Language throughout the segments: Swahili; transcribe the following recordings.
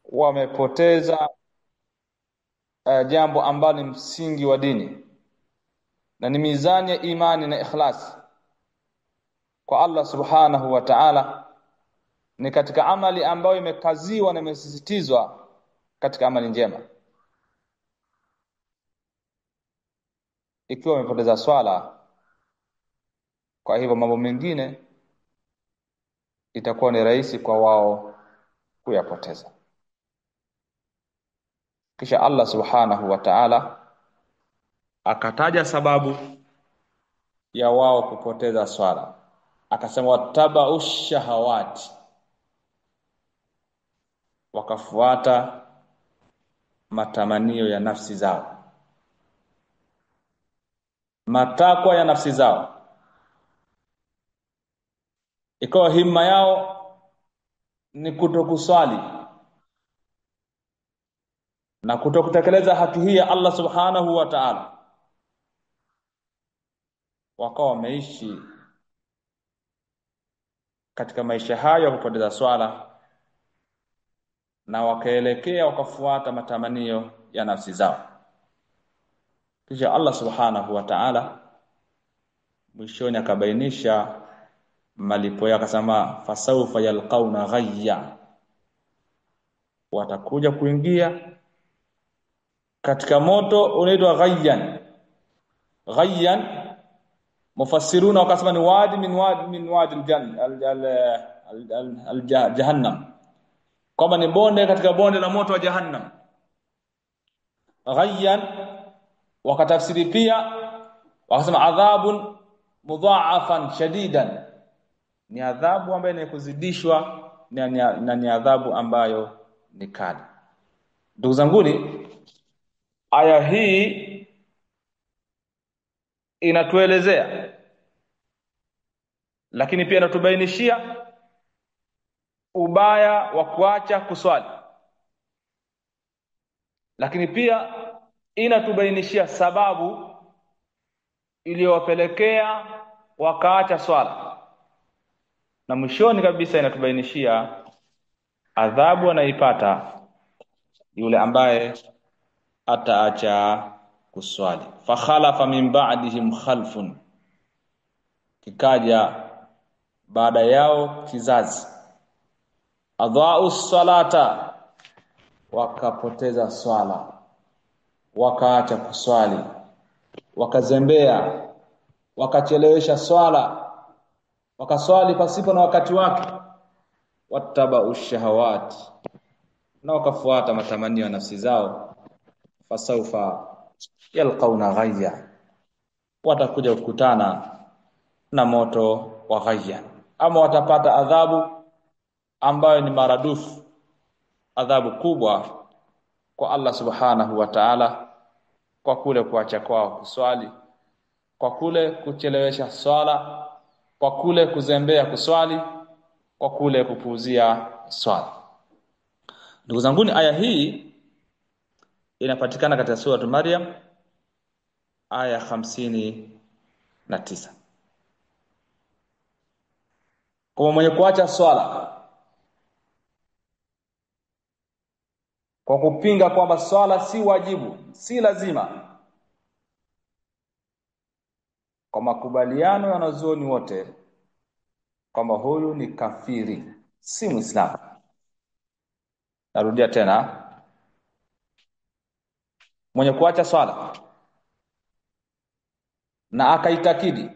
Wamepoteza jambo ambalo ni msingi wa dini na ni mizani ya imani na ikhlas kwa Allah subhanahu wa ta'ala. Ni katika amali ambayo imekaziwa na imesisitizwa katika amali njema. Ikiwa wamepoteza swala, kwa hivyo mambo mengine itakuwa ni rahisi kwa wao kuyapoteza. Kisha Allah subhanahu wa ta'ala akataja sababu ya wao kupoteza swala, akasema wattabau shahawati, wakafuata matamanio ya nafsi zao, matakwa ya nafsi zao. Ikawa himma yao ni kutokuswali na kutokutekeleza haki hii ya Allah subhanahu wa ta'ala. Wakawa wameishi katika maisha hayo ya kupoteza swala, na wakaelekea wakafuata matamanio ya nafsi zao. Kisha Allah subhanahu wa ta'ala mwishoni akabainisha malipo yake, akasema fasawfa yalqauna ghayya, watakuja kuingia katika moto unaitwa ghayyan. Ghayyan mufassiruna wakasema ni wadi min wadi min wadi al jahannam, kwamba ni bonde katika bonde la moto wa jahannam. Ghayyan wakatafsiri pia wakasema adhabun mudha'afan shadidan, ni adhabu ambayo ni kuzidishwa na ni adhabu ambayo ni kali. Ndugu zanguni, aya hii inatuelezea lakini pia inatubainishia ubaya wa kuacha kuswali, lakini pia inatubainishia sababu iliyowapelekea wakaacha swala, na mwishoni kabisa inatubainishia adhabu anaipata yule ambaye ataacha kuswali. Fakhalafa min ba'dihim khalfun, kikaja baada yao kizazi, adha'u salata, wakapoteza swala, wakaacha kuswali, wakazembea, wakachelewesha swala, wakaswali pasipo na wakati wake, wattabau shahawat, na wakafuata matamanio ya nafsi zao, fasaufa yalqauna ghayya, watakuja kukutana na moto wa ghayya, ama watapata adhabu ambayo ni maradufu, adhabu kubwa kwa Allah subhanahu wa ta'ala, kwa kule kuacha kwao kuswali, kwa kule kuchelewesha swala, kwa kule kuzembea kuswali, kwa kule kupuuzia swala. Ndugu zanguni, aya hii inapatikana katika sura Maryam aya 59. Kwa mwenye kuacha swala kwa kupinga kwamba swala si wajibu, si lazima, kwa makubaliano ya wanazuoni wote kwamba huyu ni kafiri, si Muislamu. Narudia tena, mwenye kuacha swala na akaitakidi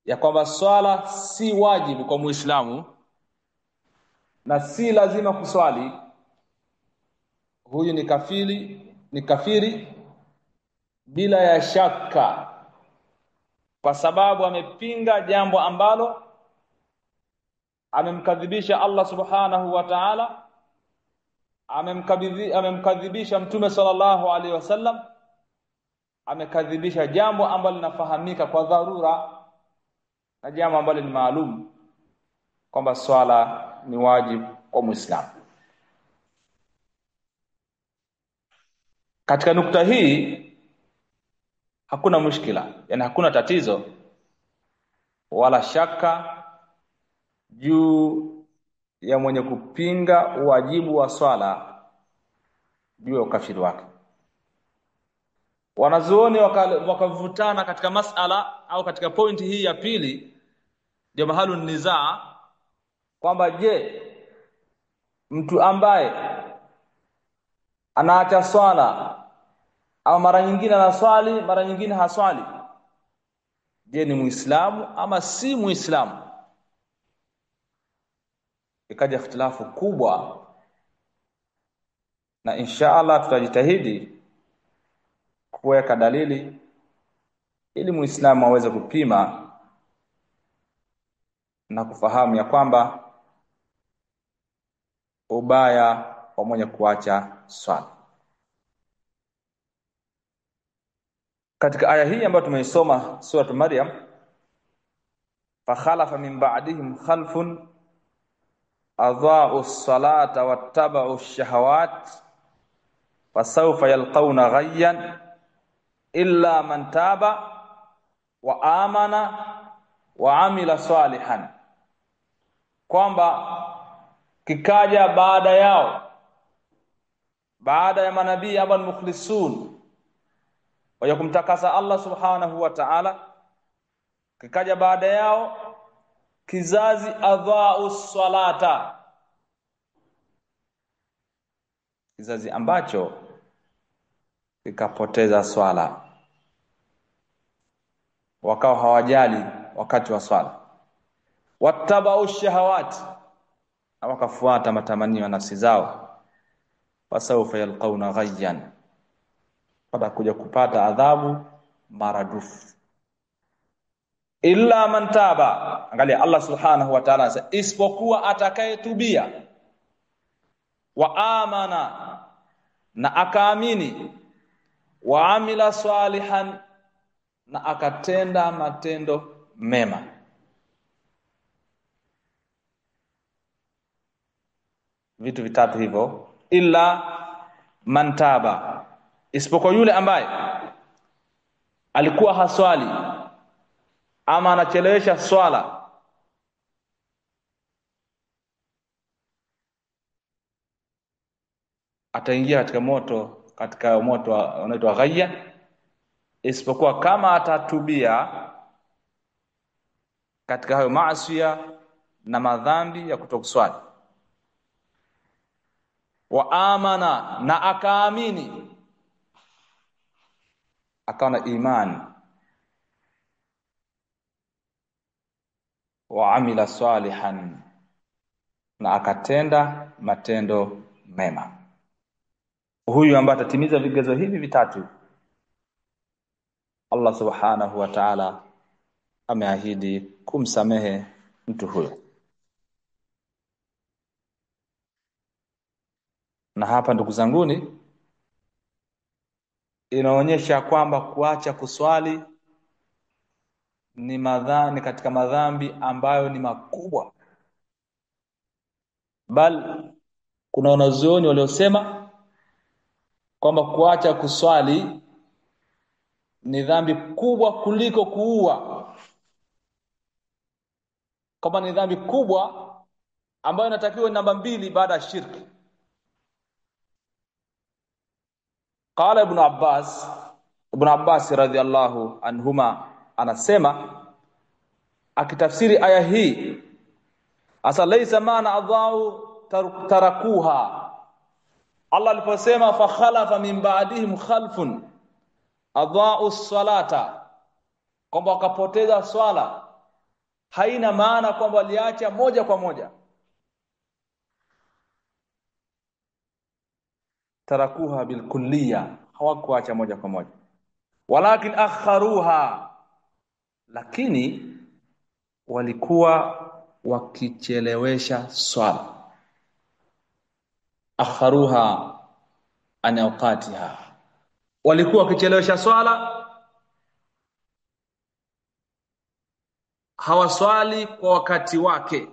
ya kwamba swala si wajibu kwa Muislamu na si lazima kuswali, huyu ni kafiri, ni kafiri bila ya shaka, kwa sababu amepinga jambo ambalo amemkadhibisha Allah subhanahu wa ta'ala, amemkadhibisha Mtume sallallahu alaihi wasallam, amekadhibisha jambo ambalo linafahamika kwa dharura na jambo ambalo ni maalum kwamba swala ni wajibu kwa Muislamu. Katika nukta hii hakuna mushkila, yani hakuna tatizo wala shaka juu ya mwenye kupinga wajibu wa swala juu ya ukafiri wake. Wanazuoni wakavutana katika masala au katika pointi hii ya pili, ndio mahalu nizaa, kwamba je, mtu ambaye anaacha swala au mara nyingine anaswali mara nyingine haswali, je, ni Muislamu ama si Muislamu? Ikaja ikhtilafu kubwa, na insha Allah tutajitahidi kuweka dalili ili Muislamu aweze kupima na kufahamu ya kwamba ubaya wa mwenye kuacha swala. Katika aya hii ambayo tumeisoma sura Maryam, fakhalafa min ba'dihim khalfun adha'u as-salata wattaba'u ash-shahawat fasawfa yalqawna ghayyan illa man taba wa amana wa amila salihan, kwamba kikaja baada yao, baada ya manabii ambao ni mukhlisun wa kumtakasa Allah subhanahu wa ta'ala, kikaja baada yao kizazi adha'u salata, kizazi ambacho kikapoteza swala, wakawa hawajali wakati wa swala, wattabau shahawati, na wakafuata matamanio ya nafsi zao, fasawfa yalqauna ghayyan, watakuja kupata adhabu maradufu. Illa man taba, angalia Allah subhanahu wa ta'ala, isipokuwa atakayetubia, wa amana, na akaamini, wa amila salihan, na akatenda matendo mema. Vitu vitatu hivyo, illa man taba, isipokuwa yule ambaye alikuwa haswali ama anachelewesha swala, ataingia katika moto, katika moto unaitwa ghayya, isipokuwa kama atatubia katika hayo maasi na madhambi ya kutokuswali, wa amana, na akaamini, akawa na imani, wa amila salihan, na akatenda matendo mema. Huyu ambaye atatimiza vigezo hivi vitatu, Allah subhanahu wa ta'ala ameahidi kumsamehe mtu huyo. Na hapa ndugu zanguni, inaonyesha kwamba kuacha kuswali ni madhani katika madhambi ambayo ni makubwa. Bal kuna wanazuoni waliosema kwamba kuacha kuswali ni dhambi kubwa kuliko kuua, kwamba ni dhambi kubwa ambayo inatakiwa namba 2 baada ya shirki. Qala Ibn Abbas, Ibn Abbas radhiallahu anhuma anasema akitafsiri aya hii, asa laysa maana adhau tarakuha. Allah aliposema fa khalafa min ba'dihim khalfun adha'u salata, kwamba wakapoteza swala, haina maana kwamba waliacha moja kwa moja. Tarakuha bilkulliya, hawakuacha moja kwa moja, walakin akharuha, lakini walikuwa wakichelewesha swala. Akharuha an awqatiha, walikuwa wakichelewesha swala, hawaswali kwa wakati wake.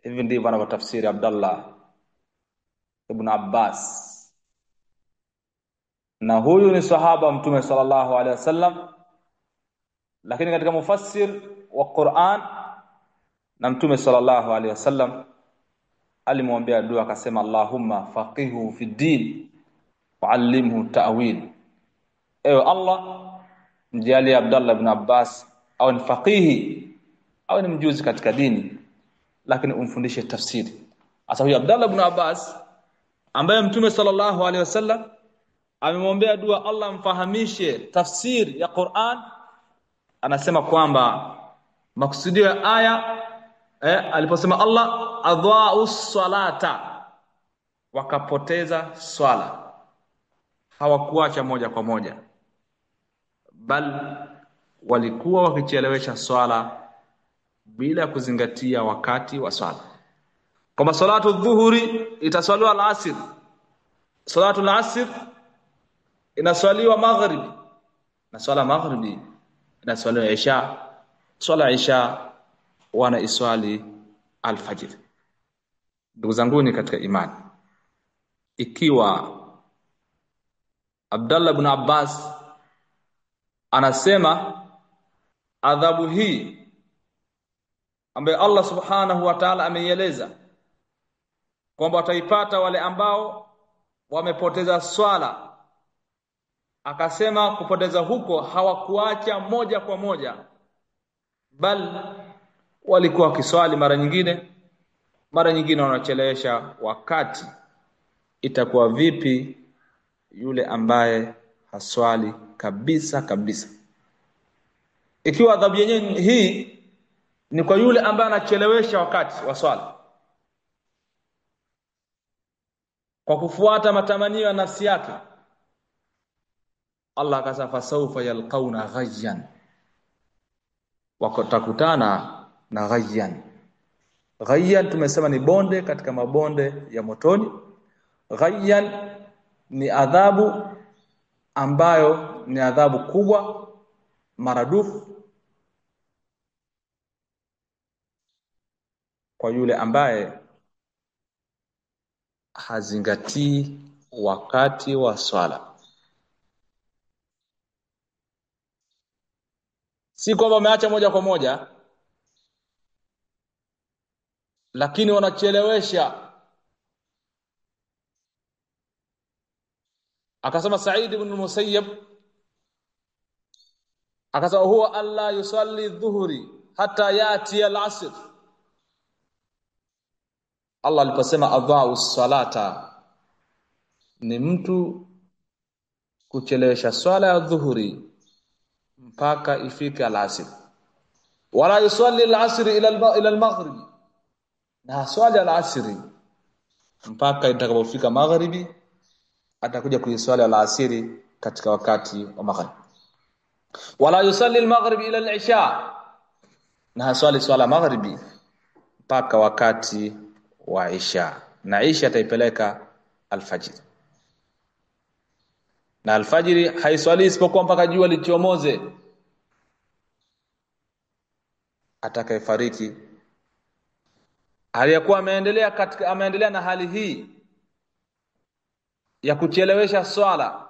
Hivi ndivyo anavyotafsiri Abdullah Ibn Abbas, na huyu ni sahaba wa Mtume sallallahu alaihi wasallam, lakini katika mufassir wa Qur'an Na Mtume sallallahu alaihi wasallam alimwombea dua akasema, Allahumma faqihu fi din wa'allimhu ta'wil. Ewe Allah, mjalie Abdullah ibn Abbas au ni faqihi au ni mjuzi katika dini, lakini umfundishe tafsiri. Sasa huyu Abdullah ibn Abbas ambaye Mtume sallallahu alaihi wasallam amemwombea dua Allah mfahamishe tafsiri ya Qur'an, anasema kwamba makusudio ya aya aliposema Allah adha'u salata, wakapoteza swala, hawakuacha moja kwa moja, bal walikuwa wakichelewesha swala bila kuzingatia wakati wa swala. Kama salatu dhuhuri itaswaliwa al-asr, salatu al-asr inaswaliwa maghribi, na swala maghribi inaswaliwa isha, swala isha wana iswali alfajiri. Ndugu zanguni katika imani, ikiwa Abdullah ibn Abbas anasema adhabu hii ambayo Allah subhanahu wa ta'ala ameieleza kwamba wataipata wale ambao wamepoteza swala, akasema kupoteza huko hawakuacha moja kwa moja, bal walikuwa wakiswali mara nyingine, mara nyingine wanachelewesha wakati. Itakuwa vipi yule ambaye haswali kabisa kabisa? Ikiwa adhabu yenyewe hii ni kwa yule ambaye anachelewesha wakati wa swala kwa kufuata matamanio ya nafsi yake, Allah akasema fasawfa yalqauna ghayyan, watakutana na ghayyan. Ghayyan tumesema ni bonde katika mabonde ya motoni. Ghayyan ni adhabu ambayo ni adhabu kubwa maradufu kwa yule ambaye hazingatii wakati wa swala. Si kwamba wameacha moja kwa moja, lakini wanachelewesha. Akasema Said ibn Musayyab, akasema huwa alla yusalli dhuhuri hatta yati al-asr. Allah aliposema adha'u salata, ni mtu kuchelewesha swala ya dhuhuri mpaka ifike al-asr. Wala yusalli al-asr ila al-maghrib, na swali al-asri mpaka itakapofika magharibi, atakuja kuiswali al-asri katika wakati wa maghrib. Wala yusalli al-maghrib ila al-isha, na swali swala maghribi mpaka wakati wa isha, na isha ataipeleka alfajiri, na alfajiri haiswali isipokuwa mpaka jua lichomoze. Atakayefariki hali ya kuwa ameendelea na hali hii ya kuchelewesha swala,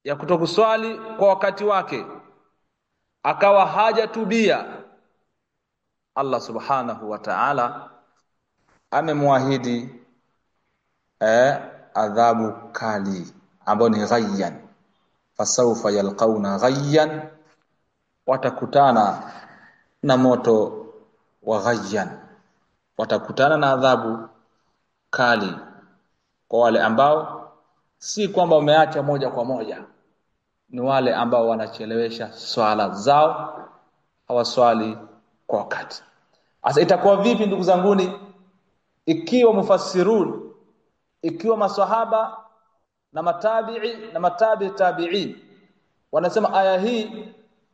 ya kutokuswali kwa wakati wake, akawa hajatubia, Allah subhanahu wa ta'ala amemwahidi adhabu kali ambayo ni ghayyan. Fasawfa yalqauna ghayyan, watakutana na moto wa ghayyan, watakutana na adhabu kali kwa wale ambao si kwamba wameacha moja kwa moja, ni wale ambao wanachelewesha swala zao, hawaswali kwa wakati. Sasa itakuwa vipi ndugu zanguni ikiwa mufassirun, ikiwa maswahaba na matabi'i na matabi tabi'in wanasema aya hii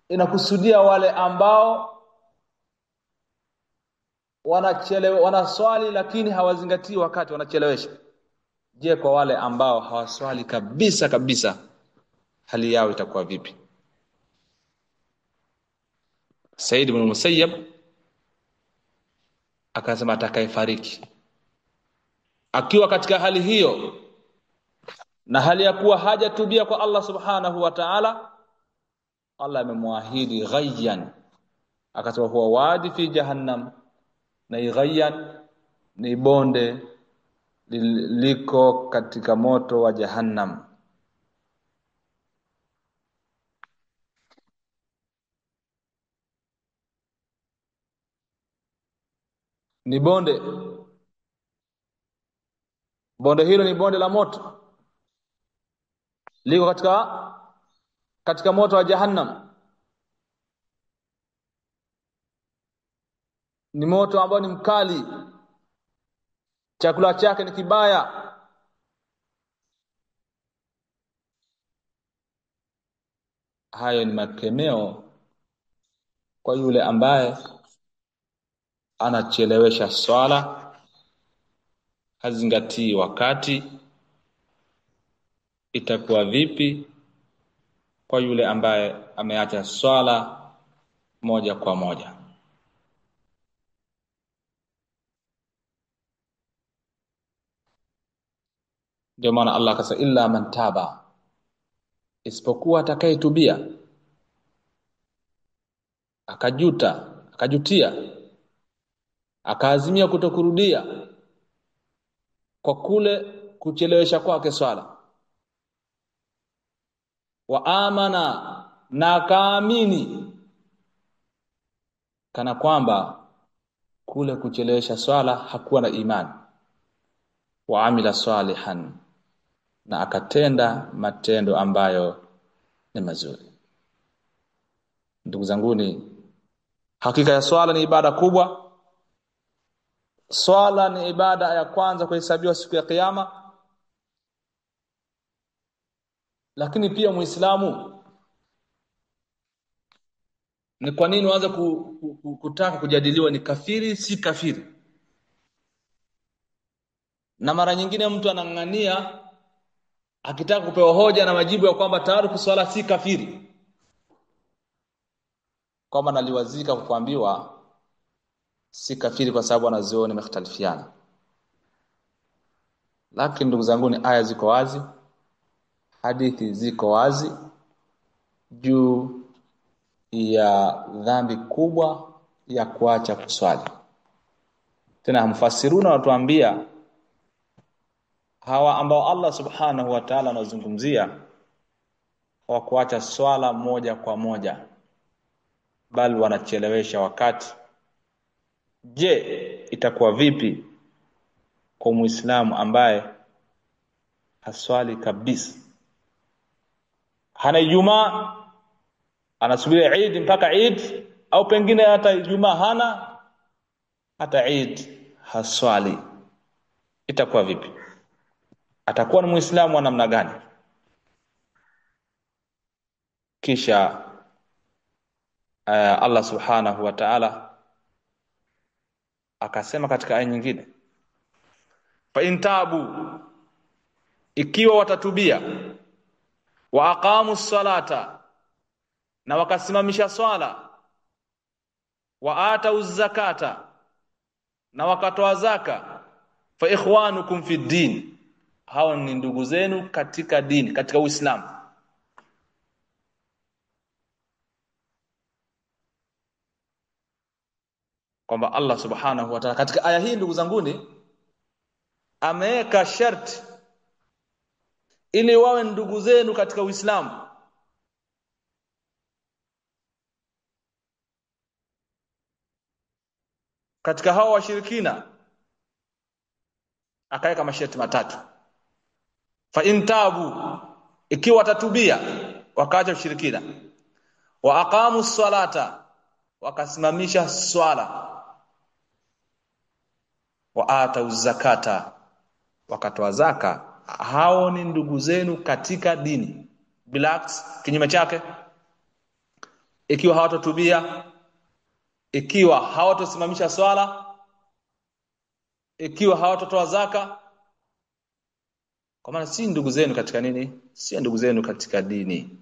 inakusudia wale ambao wanachelewa, wanaswali lakini hawazingatii wakati, wanachelewesha. Je, kwa wale ambao hawaswali kabisa kabisa, hali yao itakuwa vipi? Said ibn Musayyab akasema atakayefariki akiwa katika hali hiyo na hali ya kuwa hajatubia kwa Allah subhanahu wa ta'ala, Allah amemwahidi ghayyan, akasema huwa wadi fi jahannam Na Ghayyan ni bonde liko katika moto wa Jahannam. Ni bonde, bonde hilo ni bonde la moto, liko katika moto wa Jahannam. Ni moto ambao ni mkali, chakula chake ni kibaya. Hayo ni makemeo kwa yule ambaye anachelewesha swala, hazingatii wakati. Itakuwa vipi kwa yule ambaye ameacha swala moja kwa moja? Ndio maana Allah akasema illa man taba, isipokuwa atakayetubia akajuta, akajutia, akaazimia kutokurudia kwa kule kuchelewesha kwake swala, wa amana, na akaamini, kana kwamba kule kuchelewesha swala hakuwa na imani, wa amila salihan, na akatenda matendo ambayo ni mazuri. Ndugu zanguni, hakika ya swala ni ibada kubwa. Swala ni ibada ya kwanza kuhesabiwa siku ya Kiyama. Lakini pia Muislamu, ni kwa nini uanze kutaka kujadiliwa ni kafiri si kafiri? Na mara nyingine mtu anang'ania akitaka kupewa hoja na majibu ya kwamba tayari swala si kafiri, kwamba naliwazika kuambiwa si kafiri kwa sababu wanazuoni wamekhtalifiana. Lakini ndugu zangu, ni aya ziko wazi, hadithi ziko wazi juu ya dhambi kubwa ya kuacha kuswali. Tena mfasiruna watuambia hawa ambao Allah subhanahu wa ta'ala anazungumzia hawakuacha swala moja kwa moja, bali wanachelewesha wakati. Je, itakuwa vipi kwa Muislamu ambaye haswali kabisa? Hana Ijumaa, anasubiri Eid mpaka Eid, au pengine hata Ijumaa hana, hata Eid haswali. Itakuwa vipi? Atakuwa ni Muislamu wa namna gani? Kisha Allah subhanahu wa ta'ala akasema katika aya nyingine, fa intabu, ikiwa watatubia, wa aqamu salata, na wakasimamisha swala, wa atau zakata, na wakatoa zaka, fa ikhwanukum fi din, hao ni ndugu zenu katika dini, katika Uislamu. Kwamba Allah subhanahu wa ta'ala katika aya hii, ndugu zanguni, ameweka sharti ili wawe ndugu zenu katika Uislamu. Katika hao washirikina akaweka masharti matatu. Fa intabu, ikiwa watatubia wakaacha ushirikina, wa aqamu salata, wakasimamisha swala, wa atau zakata, wakatoa zaka, hao ni ndugu zenu katika dini. Bilaks, kinyume chake, ikiwa hawatotubia, ikiwa hawatosimamisha swala, ikiwa hawatotoa zaka, kwa maana si ndugu zenu katika nini? Si ndugu zenu katika dini.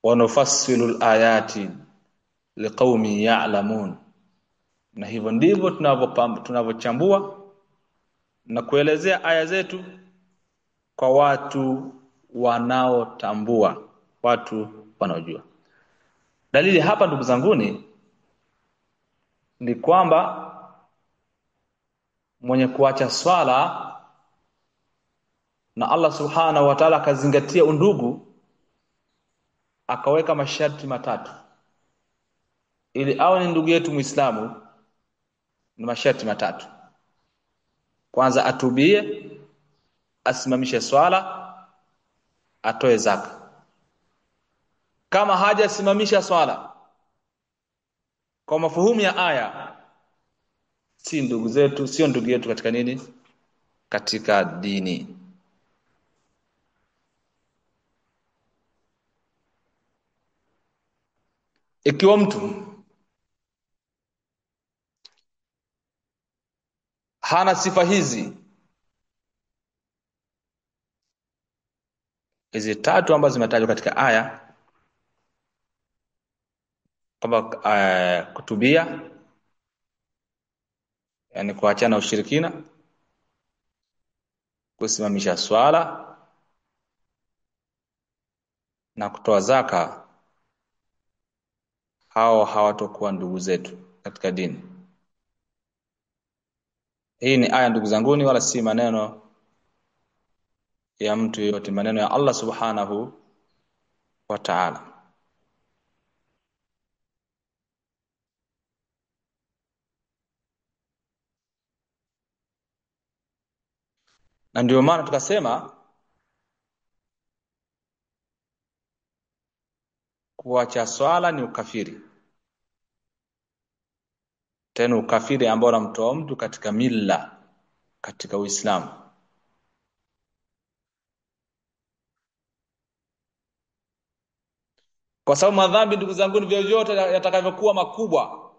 Wanufassilu alayati liqaumin ya'lamun, na hivyo ndivyo tunavyochambua na kuelezea aya zetu kwa watu wanaotambua, watu wanaojua. Dalili hapa ndugu zanguni ni kwamba mwenye kuacha swala na Allah subhanahu wa ta'ala akazingatia undugu, akaweka masharti matatu ili awe ni ndugu yetu Muislamu. Ni masharti matatu. Kwanza atubie, asimamishe swala, atoe zaka. Kama hajasimamisha swala kwa mafuhumu ya aya, si ndugu zetu, sio ndugu yetu katika nini? Katika dini. Ikiwa mtu hana sifa hizi tatu ambazo zimetajwa katika aya, kwamba kutubia, yani kuachana ushirikina, kusimamisha swala na kutoa zaka, hao hawatokuwa ndugu zetu katika dini. Hii ni aya ndugu zanguni, wala si maneno ya mtu yote, maneno ya Allah subhanahu wa ta'ala. Na ndio maana tukasema kuacha swala ni ukafiri, tena ukafiri ambao unamtoa mtu katika milla, katika Uislamu. Kwa sababu madhambi ndugu zangu vyovyote yatakavyokuwa makubwa,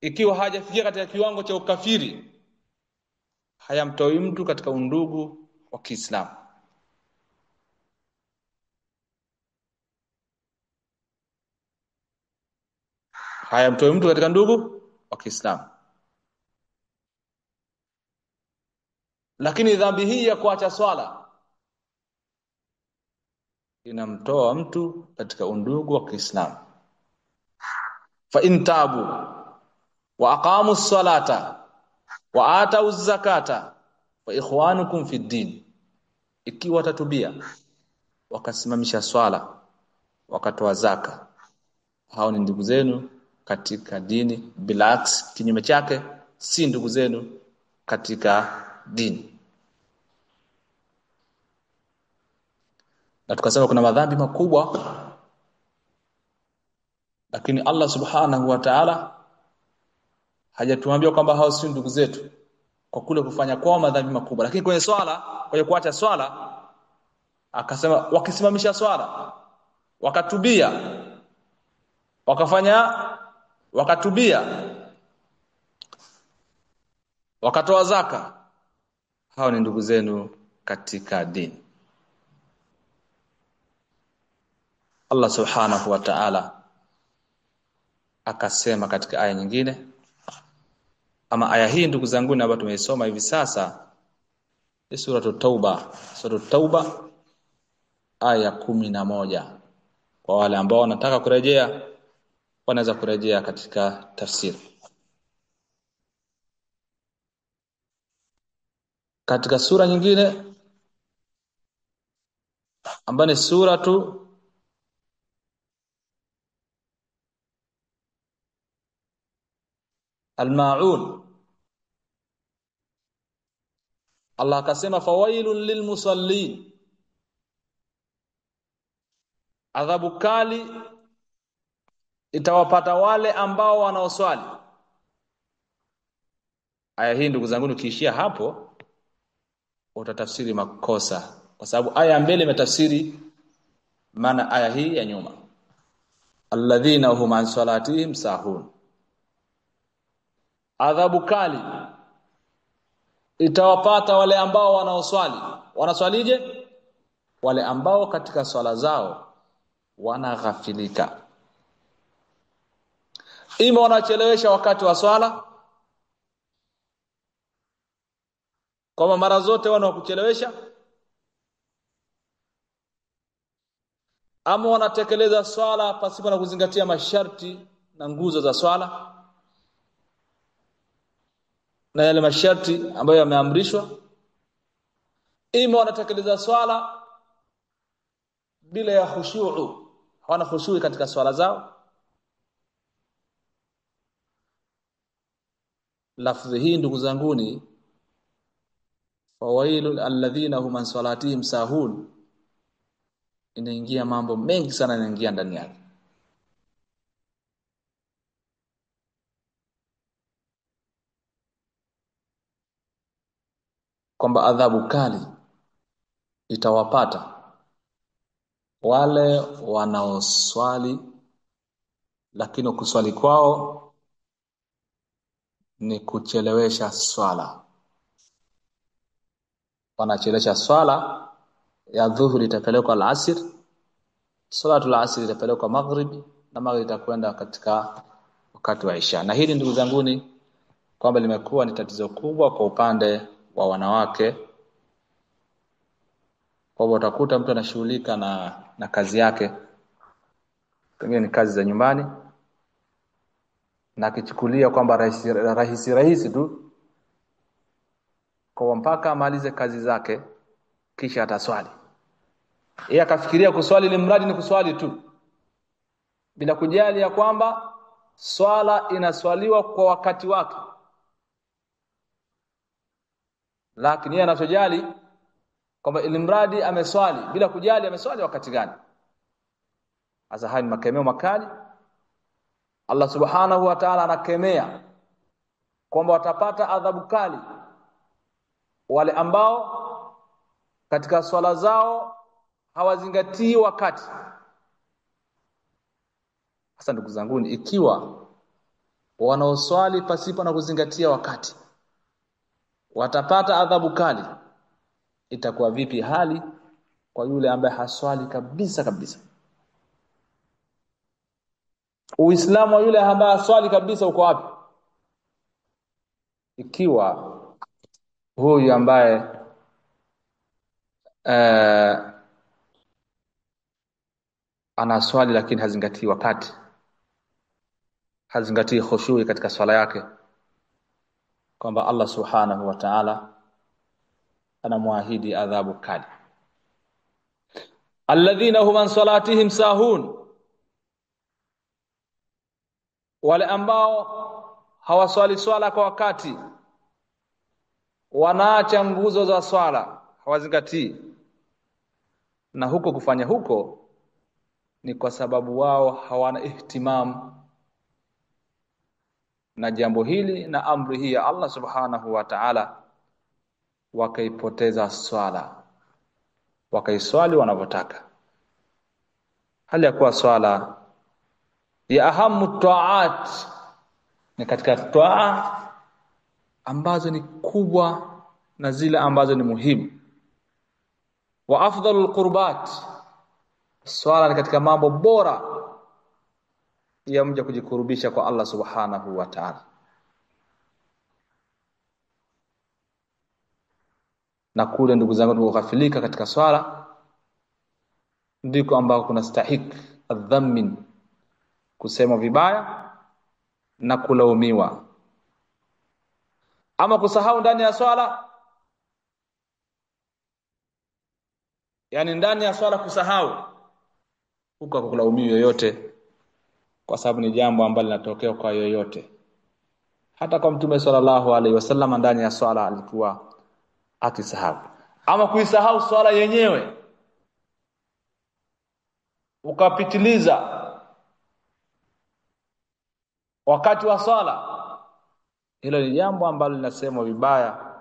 ikiwa hajafikia katika kiwango cha ukafiri, hayamtoi mtu katika undugu wa Kiislamu. Hayamtoi mtu katika ndugu wa Kiislamu. Lakini dhambi hii ya kuacha swala inamtoa mtu katika undugu wa Kiislamu. Fa in tabu wa aqamu salata wa atau zakata fa ikhwanukum fi din. Ikiwa watatubia wakasimamisha swala wakatoa zaka, hao ni ndugu zenu katika dini. Bilaks, kinyume chake, si ndugu zenu katika dini. Na tukasema kuna madhambi makubwa, lakini Allah subhanahu wa ta'ala hajatuambia kwamba hao si ndugu zetu kwa kule kufanya kwao madhambi makubwa. Lakini kwenye swala, kwenye kuacha swala, akasema wakisimamisha swala, wakatubia, wakafanya, wakatubia, wakatoa zaka, hao ni ndugu zenu katika dini. Allah subhanahu wa ta'ala akasema katika aya nyingine, ama aya hii ndugu zangu ambayo tumeisoma hivi sasa ni sura Tauba, sura Tauba aya 11. Kwa wale ambao wanataka kurejea wanaweza kurejea katika tafsiri. Katika sura nyingine ambayo ni sura tu Al-Ma'un, Allah akasema fawailun lilmusallin, adhabu kali itawapata wale ambao wanaoswali. Aya hii ndugu zangu ukiishia hapo utatafsiri makosa, kwa sababu aya ya mbele imetafsiri maana aya hii ya nyuma, alladhina hum an salatihim sahun, adhabu kali itawapata wale ambao wanaoswali. Wanaswalije? Wale ambao katika swala zao wanaghafilika, ima wanachelewesha wakati wa swala, kwa mara zote wanakuchelewesha, Ama wanatekeleza swala pasipo na kuzingatia masharti na nguzo za swala na yale masharti ambayo yameamrishwa. Ima wanatekeleza swala bila ya khushu'u, hawana khushu'i katika swala zao. Lafdhi hii ndugu zanguni, fawailul alladhina hum an salatihim sahun, inaingia mambo mengi sana, inaingia ndani yake. Kwamba adhabu kali itawapata wale wanaoswali lakini kuswali kwao ni kuchelewesha swala. Wanachelewesha swala ya dhuhuri itapelekwa al-asr, salatul asr itapelekwa maghribi, na maghribi itakwenda katika wakati wa isha. Na hili ndugu zanguni kwamba limekuwa ni tatizo kubwa kwa upande wa wanawake. Kwa hivyo utakuta mtu anashughulika na kazi yake, pengine ni kazi za nyumbani, na akichukulia kwamba rahisi tu, kwa mpaka amalize kazi zake kisha ataswali. Yeye akafikiria kuswali ni mradi ni kuswali tu, bila kujali ya kwamba swala inaswaliwa kwa wakati wake. Lakini yeye anachojali kwamba ilimradi ameswali, bila kujali ameswali wakati gani. Sasa haya ni makemeo makali. Allah subhanahu wa ta'ala anakemea kwamba watapata adhabu kali wale ambao katika swala zao hawazingatii wakati. Sasa ndugu zangu, ikiwa wanaoswali pasipo na kuzingatia wakati watapata adhabu kali, itakuwa vipi hali kwa yule ambaye haswali kabisa kabisa? Uislamu wa yule ambaye haswali kabisa uko wapi? Ikiwa huyu ambaye anaswali lakini hazingatii wakati, hazingatii khushui katika swala yake, kwamba Allah subhanahu wa ta'ala anamwahidi adhabu kali. Alladhina hum an salatihim sahun, wale ambao hawaswali swala kwa wakati, wanaacha nguzo za swala, hawazingatii. Na huko kufanya huko ni kwa sababu wao hawana ihtimam na jambo hili na amri hii ya Allah subhanahu wa ta'ala, wakaipoteza swala, wakaiswali wanavyotaka, hali ya kuwa swala ya ahamu taat, ni katika taa ambazo ni kubwa na zile ambazo ni muhimu. Wa afdalul qurbat, swala ni katika mambo bora ya mja kujikurubisha kwa Allah subhanahu wa ta'ala. Na kule ndugu zangu tunaghafilika katika swala ndiko ambako kuna stahik adhammin, kusema vibaya na kulaumiwa. Ama kusahau ndani ya swala, yani ndani ya swala kusahau, huko hakulaumiwi yoyote, kwa sababu ni jambo ambalo linatokea kwa yoyote. Hata kwa Mtume sallallahu alaihi wasallam ndani ya swala alikuwa akisahau. Ama kuisahau swala yenyewe ukapitiliza wakati wa swala, hilo ni jambo ambalo linasemwa vibaya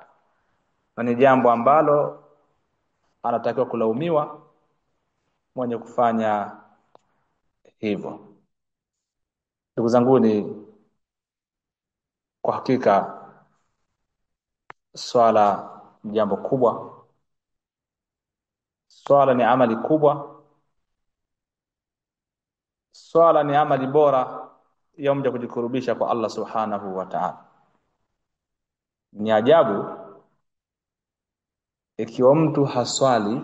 na ni jambo ambalo anatakiwa kulaumiwa mwenye kufanya hivyo. Ndugu zangu, ni kwa hakika swala ni jambo kubwa, swala ni amali kubwa, swala ni amali bora ya mja kujikurubisha kwa Allah subhanahu wa ta'ala. Ni ajabu ikiwa mtu haswali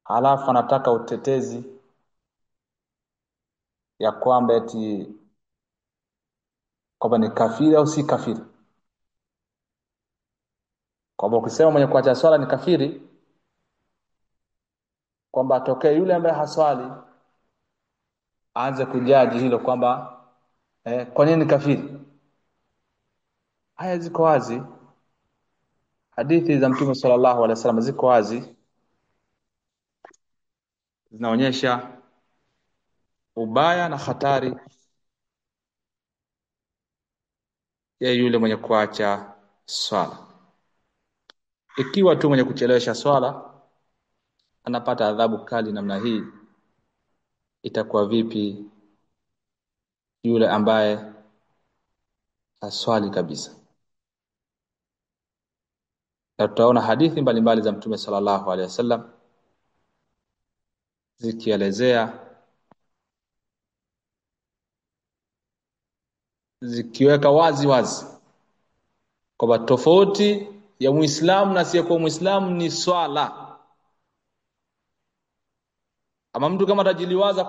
Halafu anataka utetezi ya kwamba eti kwamba ni kafiri au si kafiri. Kwamba ukisema mwenye kuacha swala ni kafiri, kwamba atokee yule ambaye haswali aanze kujaji hilo kwamba kwa nini kafiri. Haya ziko wazi, hadithi za Mtume sallallahu alaihi wasallam ziko wazi, zinaonyesha ubaya na hatari ya yule mwenye kuacha swala. Ikiwa tu mwenye kuchelewesha swala anapata adhabu kali namna hii, itakuwa vipi yule ambaye haswali kabisa? Na tutaona hadithi mbalimbali za Mtume sallallahu alaihi wasallam zikielezea, zikiweka wazi wazi kwamba tofauti ya Muislamu na asiyekuwa Muislamu ni swala. Ama mtu kama atajiliwaza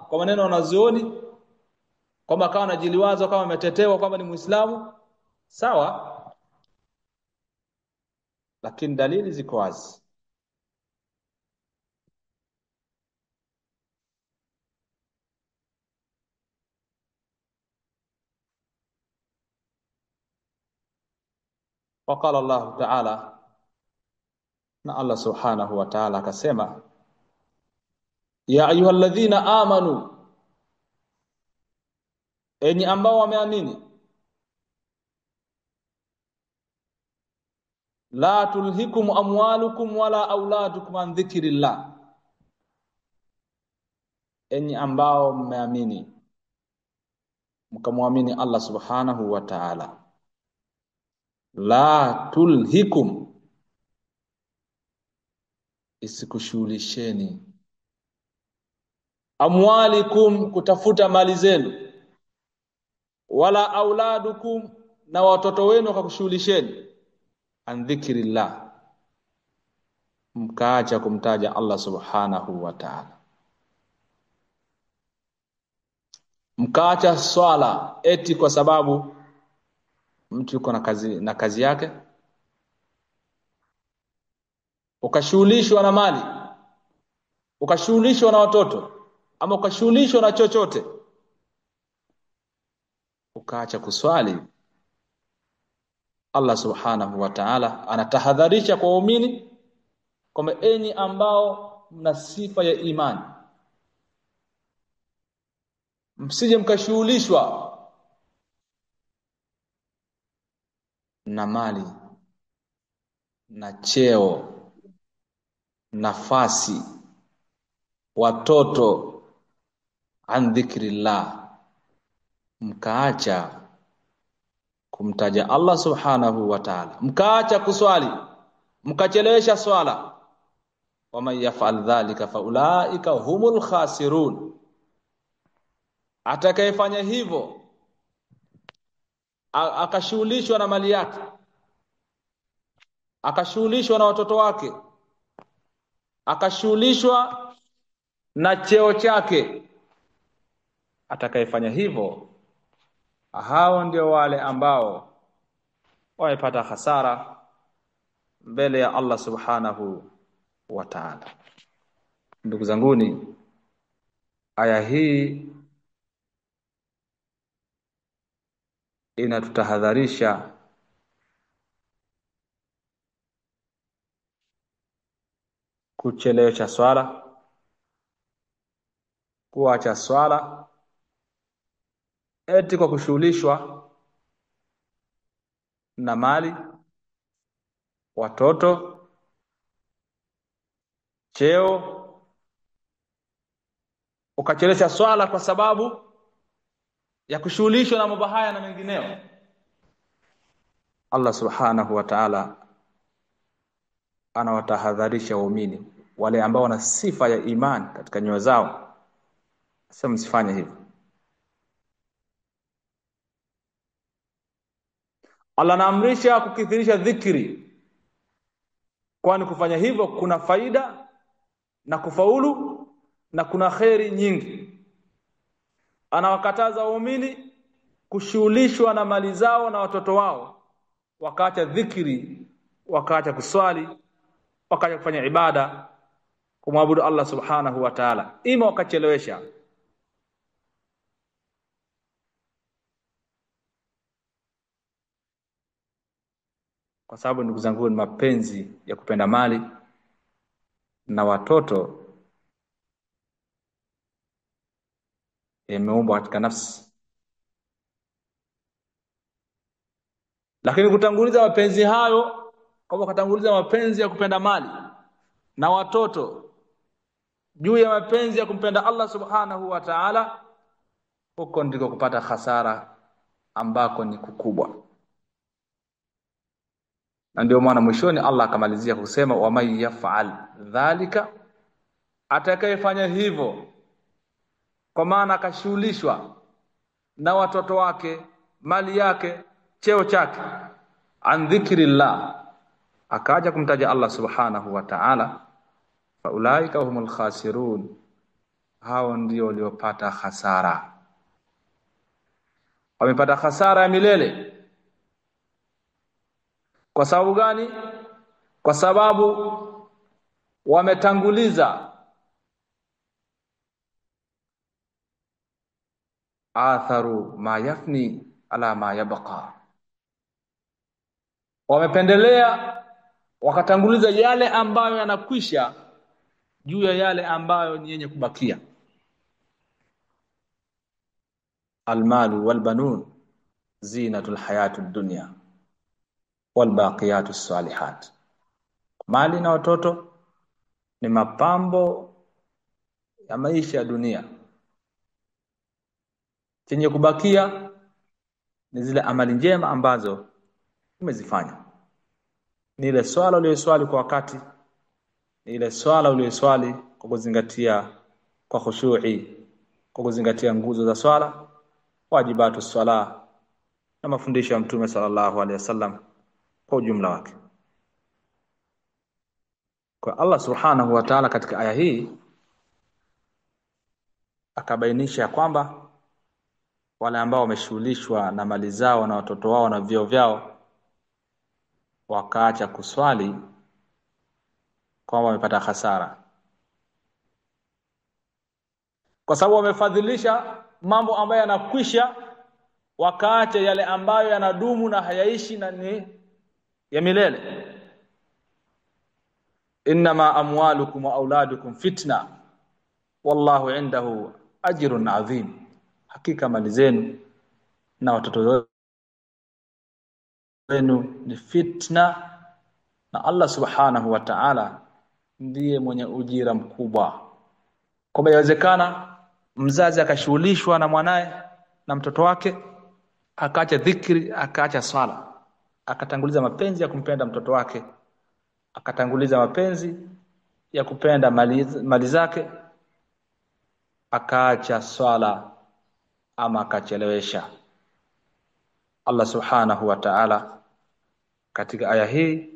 kwa maneno wanazuoni, kwamba akawa anajiliwaza kama ametetewa kwamba ni Muislamu, sawa, lakini dalili ziko wazi. Waqala Allah Ta'ala, na Allah Subhanahu wa Ta'ala akasema, ya ayyuhalladhina amanu, enyi ambao wameamini, la tulhikum amwalukum wala auladukum an dhikrillah, enyi ambao mmeamini mkamwamini Allah Subhanahu wa Ta'ala, la tulhikum, isikushughulisheni, amwalikum, kutafuta mali zenu, wala auladukum, na watoto wenu wakakushughulisheni, an dhikrillah, mkaacha kumtaja Allah Subhanahu wa Ta'ala, mkaacha swala eti kwa sababu mtu yuko na kazi yake, ukashughulishwa na mali, ukashughulishwa na watoto, ama ukashughulishwa na chochote, ukaacha kuswali. Allah Subhanahu wa Ta'ala anatahadharisha kwa waumini kwamba enyi ambao mna sifa ya imani, msije mkashughulishwa na mali na cheo, nafasi, watoto, an dhikrillah, mkaacha kumtaja Allah Subhanahu wa Ta'ala, mkaacha kuswali, mkachelewesha swala. Waman yaf'al dhalika faulaika humul khasirun, atakayefanya hivyo akashughulishwa na mali yake, akashughulishwa na watoto wake, akashughulishwa na cheo chake, atakayefanya hivyo, hao ndio wale ambao wamepata hasara mbele ya Allah Subhanahu wa Ta'ala. Ndugu zanguni, aya hii inatutahadharisha kuchelewesha swala, kuacha swala eti kwa kushughulishwa na mali, watoto, cheo, ukachelewesha swala kwa sababu ya kushughulishwa na mambo haya na mengineo. Allah Subhanahu wa Ta'ala anawatahadharisha waumini wale ambao wana sifa ya imani katika nyoyo zao, sasa msifanye hivyo. Allah anaamrisha kukithirisha dhikri, kwani kufanya hivyo kuna faida na kufaulu na kuna kheri nyingi. Anawakataza waumini kushughulishwa na mali zao na watoto wao, wakaacha dhikri, wakaacha kuswali, wakaacha kufanya ibada, kumwabudu Allah subhanahu wa ta'ala, ima wakachelewesha. Kwa sababu ndugu zangu, ni mapenzi ya kupenda mali na watoto yameumbwa katika nafsi, lakini kutanguliza mapenzi hayo, kama kutanguliza mapenzi ya kupenda mali na watoto juu ya mapenzi ya kumpenda Allah subhanahu wa ta'ala, huko ndiko kupata hasara ambako ni kukubwa. Na ndio maana mwishoni Allah akamalizia kusema wa man yaf'al dhalika, atakayefanya hivyo, kwa maana akashughulishwa na watoto wake, mali yake, cheo chake, an dhikrillah, akaja kumtaja Allah subhanahu wa ta'ala, faulaika humul khasirun, hao ndio waliopata hasara, wamepata hasara ya milele. Kwa sababu gani? Kwa sababu wametanguliza atharu ma yafni ala ma yabqa, wamependelea wakatanguliza yale ambayo yanakwisha juu ya yale ambayo ni yenye kubakia. Almalu walbanun zinatul hayatud dunya walbaqiyatus salihat, mali na watoto ni mapambo ya maisha ya dunia, chenye kubakia ni zile amali njema ambazo umezifanya, ni ile swala uliyoswali kwa wakati, ni ile swala uliyoswali kwa kuzingatia, kwa khushu'i, kwa kuzingatia nguzo za swala, wajibatu swala na mafundisho ya Mtume sallallahu alaihi wasallam kwa ujumla wake. Kwa Allah subhanahu wa ta'ala katika aya hii akabainisha kwamba wale ambao wameshughulishwa na mali zao na watoto wao na vyeo vyao wakaacha kuswali, kwamba wamepata hasara, kwa sababu wamefadhilisha mambo ambayo yanakwisha, wakaacha yale ambayo yanadumu na hayaishi na ni ya milele. Innama amwalukum wa auladukum fitna wallahu indahu ajrun adhim, hakika mali zenu na watoto wenu ni fitna, na Allah subhanahu wa ta'ala ndiye mwenye ujira mkubwa. Kwamba yawezekana mzazi akashughulishwa na mwanae na mtoto wake, akaacha dhikri, akaacha swala, akatanguliza mapenzi ya kumpenda mtoto wake, akatanguliza mapenzi ya kupenda mali zake, akaacha swala ama akachelewesha. Allah subhanahu wa ta'ala katika aya hii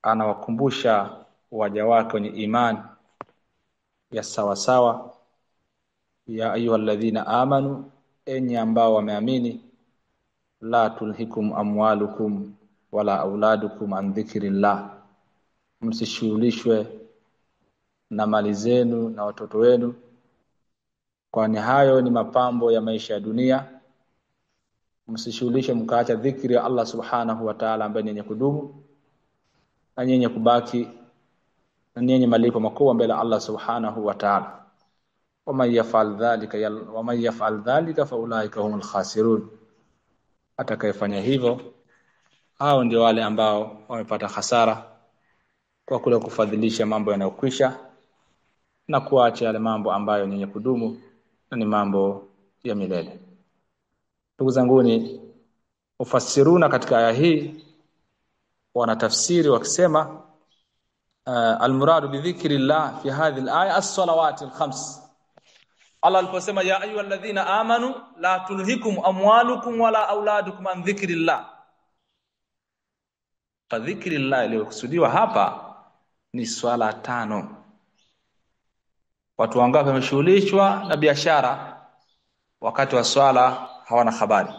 anawakumbusha waja wake wenye imani ya sawa sawa, ya ayyuhalladhina amanu, enyi ambao wameamini, la tulhikum amwalukum wala auladukum an dhikrillah, msishughulishwe na mali zenu na watoto wenu, kwani hayo ni mapambo ya maisha ya dunia. Msishughulishe mkaacha dhikri ya Allah subhanahu wa ta'ala ambaye ni yenye kudumu na yenye kubaki na yenye malipo makubwa mbele Allah subhanahu wa ta'ala. Waman yaf'al dhalika faulaika humul khasirun, atakayefanya hivyo hao ndio wale ambao wamepata hasara kwa kule kufadhilisha mambo yanayokwisha na kuacha yale mambo ambayo ni yenye kudumu na ni mambo ya milele. Ndugu zanguni, mufassiruna katika aya hii wanatafsiri wakisema almuradu bi dhikrillah fi hadhihi alaya as-salawat al-khams. Allah aliposema ya ayyuhalladhina amanu la tulhikum amwalukum wala auladukum an dhikrillah, fa dhikrillah iliyokusudiwa hapa ni swala tano. Watu wangapi wameshughulishwa na biashara, wakati wa swala hawana habari,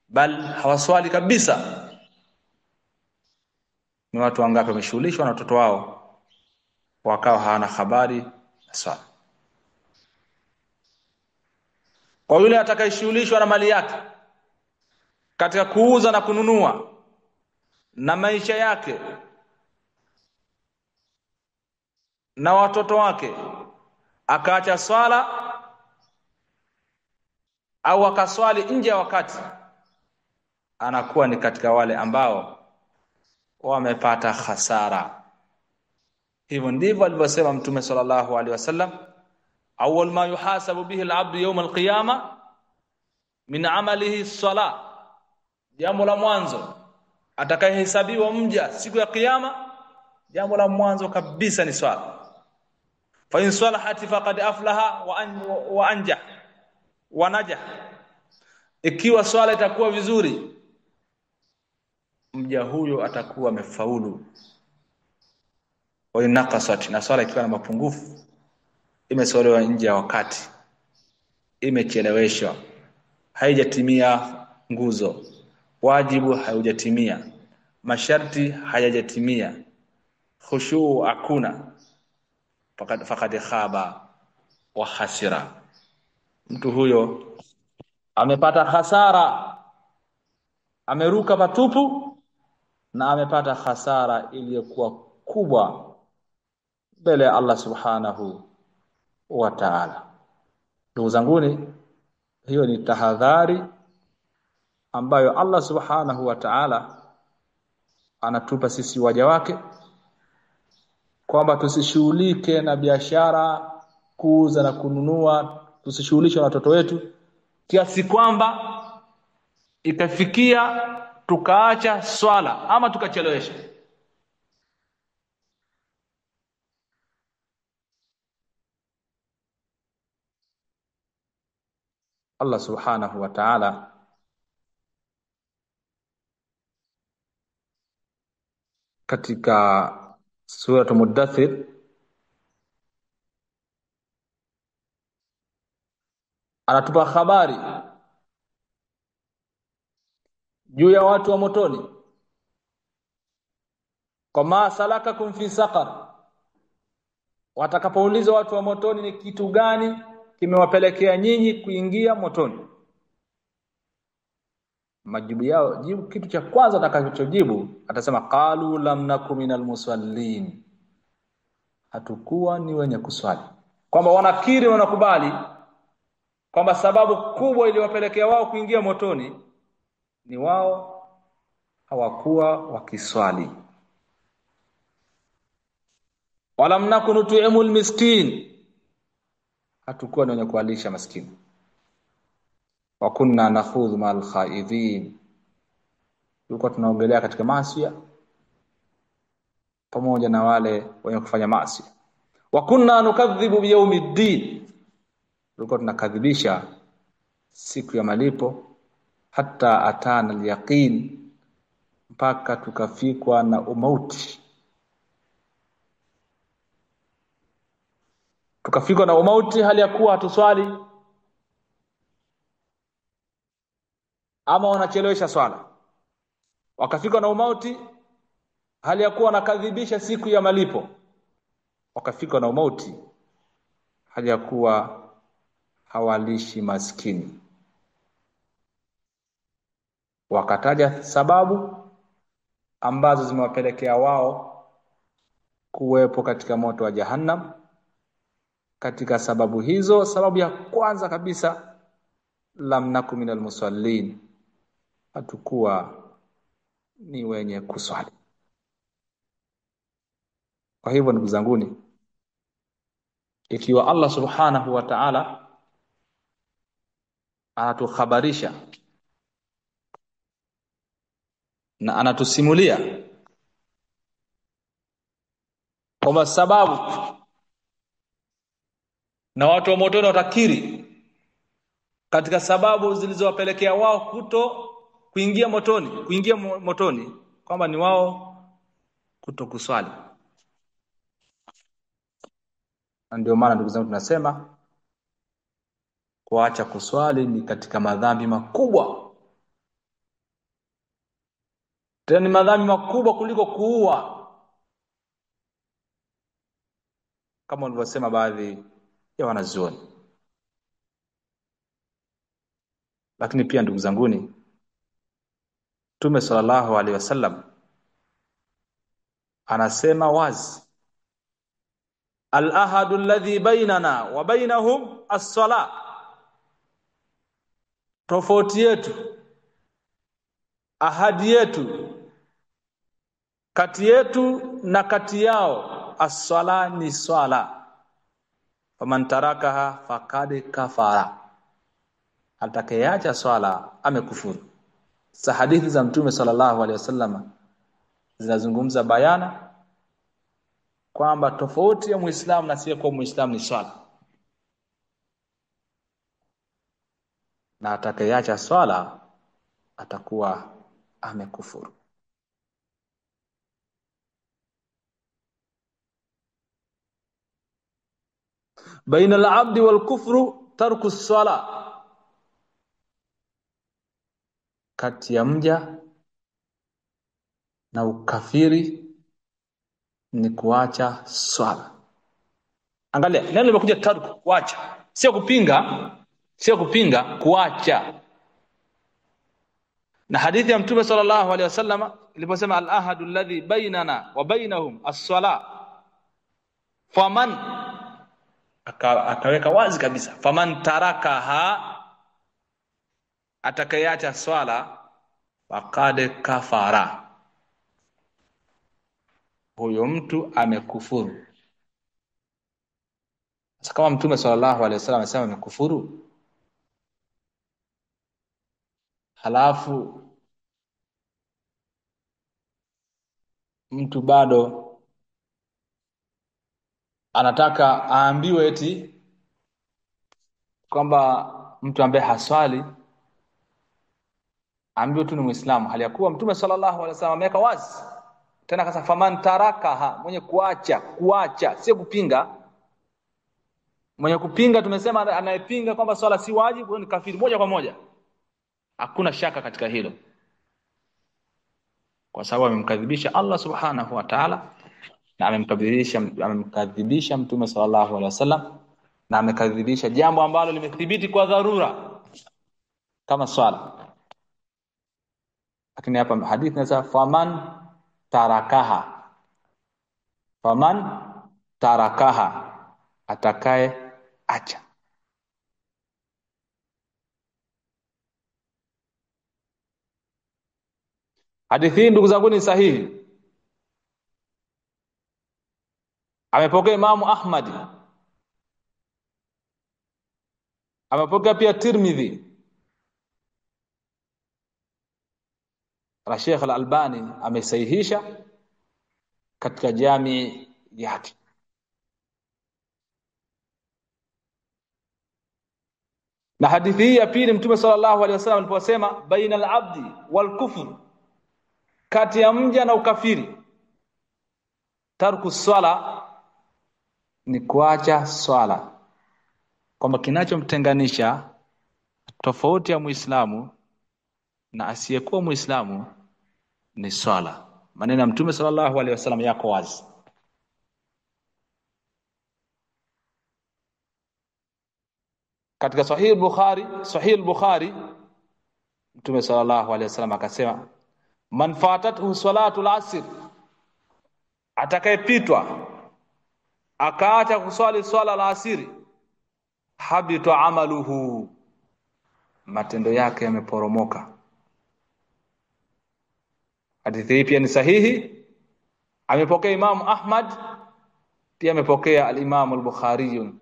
bal hawaswali kabisa. Ni watu wangapi wameshughulishwa na watoto wao wakawa hawana habari na swala. Kwa yule atakayeshughulishwa na mali yake katika kuuza na kununua na maisha yake na watoto wake, akaacha swala au akaswali nje ya wakati, anakuwa ni katika wale ambao wamepata hasara. Hivyo ndivyo alivyosema Mtume sallallahu alaihi wasallam, awwal ma yuhasabu bihi al-abdu yawm al-qiyama min amalihi as-salah, jambo la mwanzo atakayehesabiwa mja siku ya kiyama, jambo la mwanzo kabisa ni swala. Fa in salahat faqad aflaha wa anja wa najah, ikiwa swala itakuwa vizuri, mja huyo atakuwa amefaulu. Wa in naqasat, na swala ikiwa na mapungufu, imeswaliwa nje ya wakati, imecheleweshwa, haijatimia nguzo, wajibu haujatimia, masharti hayajatimia, khushu hakuna, faqad khaba wa khasira, mtu huyo amepata hasara, ameruka patupu na amepata hasara iliyokuwa kubwa mbele ya Allah subhanahu wa ta'ala. Ndugu zanguni, hiyo ni tahadhari ambayo Allah subhanahu wa ta'ala anatupa sisi waja wake, kwamba tusishughulike na biashara, kuuza na kununua, tusishughulishwe na watoto wetu kiasi kwamba ikafikia tukaacha swala ama tukachelewesha. Allah subhanahu wa ta'ala katika sura Mudaththir anatupa habari juu ya watu wa motoni, kwa ma salakakum fi saqar, watakapoulizwa watu wa motoni ni kitu gani kimewapelekea nyinyi kuingia motoni, majibu yao, jibu kitu cha kwanza atakachojibu atasema qalu lam naku minal musallin, hatukuwa ni wenye kuswali. Kwamba wanakiri, wanakubali kwamba sababu kubwa iliyowapelekea wao kuingia motoni ni wao hawakuwa wakiswali. Walam nakunu tu'imul miskin, hatukuwa ni wenye kualisha maskini. Wa kunna nakhudhu ma'al khaidhin, tulikuwa tunaogelea katika maasi pamoja na wale wenye kufanya maasi. Wa kunna nukadhibu biyawmiddin, tulikuwa tunakadhibisha siku ya malipo. Hatta atana al-yaqin, mpaka tukafikwa na umauti, tukafikwa na umauti hali ya kuwa hatuswali ama wanachelewesha swala. Wakafika na umauti hali ya kuwa wanakadhibisha siku ya malipo. Wakafika na umauti hali ya kuwa hawalishi maskini. Wakataja sababu ambazo zimewapelekea wao kuwepo katika moto wa Jahannam. Katika sababu hizo, sababu ya kwanza kabisa, lam naku minal musallin, hatukuwa ni wenye kuswali. Kwa hivyo ndugu zanguni, ikiwa Allah subhanahu wa ta'ala anatuhabarisha na anatusimulia kwamba sababu na watu wa motoni watakiri katika sababu zilizowapelekea wao kuto kuingia motoni, kwamba ni wao kutokuswali. Na ndio maana ndugu zangu tunasema kuacha kuswali ni katika madhambi makubwa, tena ni madhambi makubwa kuliko kuua, kama walivyosema baadhi ya wanazuoni. Lakini pia ndugu zanguni, Mtume sallallahu alaihi wasallam anasema wazi, al-ahadu alladhi bainana wa bainahum as-sala, tofauti yetu, ahadi yetu kati yetu na kati yao, as-sala ni swala, faman tarakaha faqad kafara, atakayeacha swala amekufuru. Sa hadithi za Mtume sallallahu alaihi wasallam zinazungumza bayana kwamba tofauti ya Muislamu na asiyekuwa Muislamu ni swala, na atakayeacha swala atakuwa amekufuru. Baina al-abdi wal-kufru tarku as-sala, kati ya mja na ukafiri ni kuacha swala. Angalia neno limekuja tarku, kuacha, sio kupinga, sio kupinga, kuacha. Na hadithi ya Mtume sallallahu alaihi wasallam iliposema al-ahadu alladhi bainana wa bainahum as-sala, faman, akaweka wazi kabisa, faman tarakaha, atakayeacha swala, faqad kafara, huyo mtu amekufuru. Sasa kama Mtume sallallahu alaihi wasallam amesema amekufuru, halafu mtu bado anataka aambiwe eti kwamba mtu ambaye haswali aambiwe tu ni Muislamu, hali ya kuwa Mtume sallallahu alaihi wasallam ameweka wazi tena akasema faman tarakaha, mwenye kuacha, kuacha sio kupinga. Mwenye kupinga tumesema anayepinga kwamba swala si wajibu ni kafiri moja kwa moja, hakuna shaka katika hilo, kwa sababu amemkadhibisha Allah subhanahu wa ta'ala, na amemkadhibisha Mtume sallallahu alaihi wasallam, na amekadhibisha jambo ambalo limethibiti kwa dharura kama swala. Lakini hapa hadithi inasema faman tarakaha, faman tarakaha, atakaye acha. Hadithi hii ndugu zangu ni sahihi, amepokea Imamu Ahmad, amepokea pia Tirmidhi, na Sheikh Al-Albani amesahihisha katika jami yake. Na hadithi hii ya pili, Mtume sallallahu alaihi wasallam aliposema baina al-abdi wal-kufr, kati ya mja na ukafiri, tarku swala ni kuacha swala, kwamba kinachomtenganisha tofauti ya Muislamu na asiyekuwa Muislamu ni swala. Maneno ya Mtume sallallahu alaihi wasallam yako wazi. Katika Sahih Bukhari, Mtume sallallahu alaihi wasallam akasema man fatathu salatu al-asr, atakayepitwa akaacha kuswali swala la asiri, habita amaluhu, matendo yake yameporomoka. Hadithi hii pia ni sahihi, amepokea Imamu Ahmad, pia amepokea al-Imam al-Bukhari,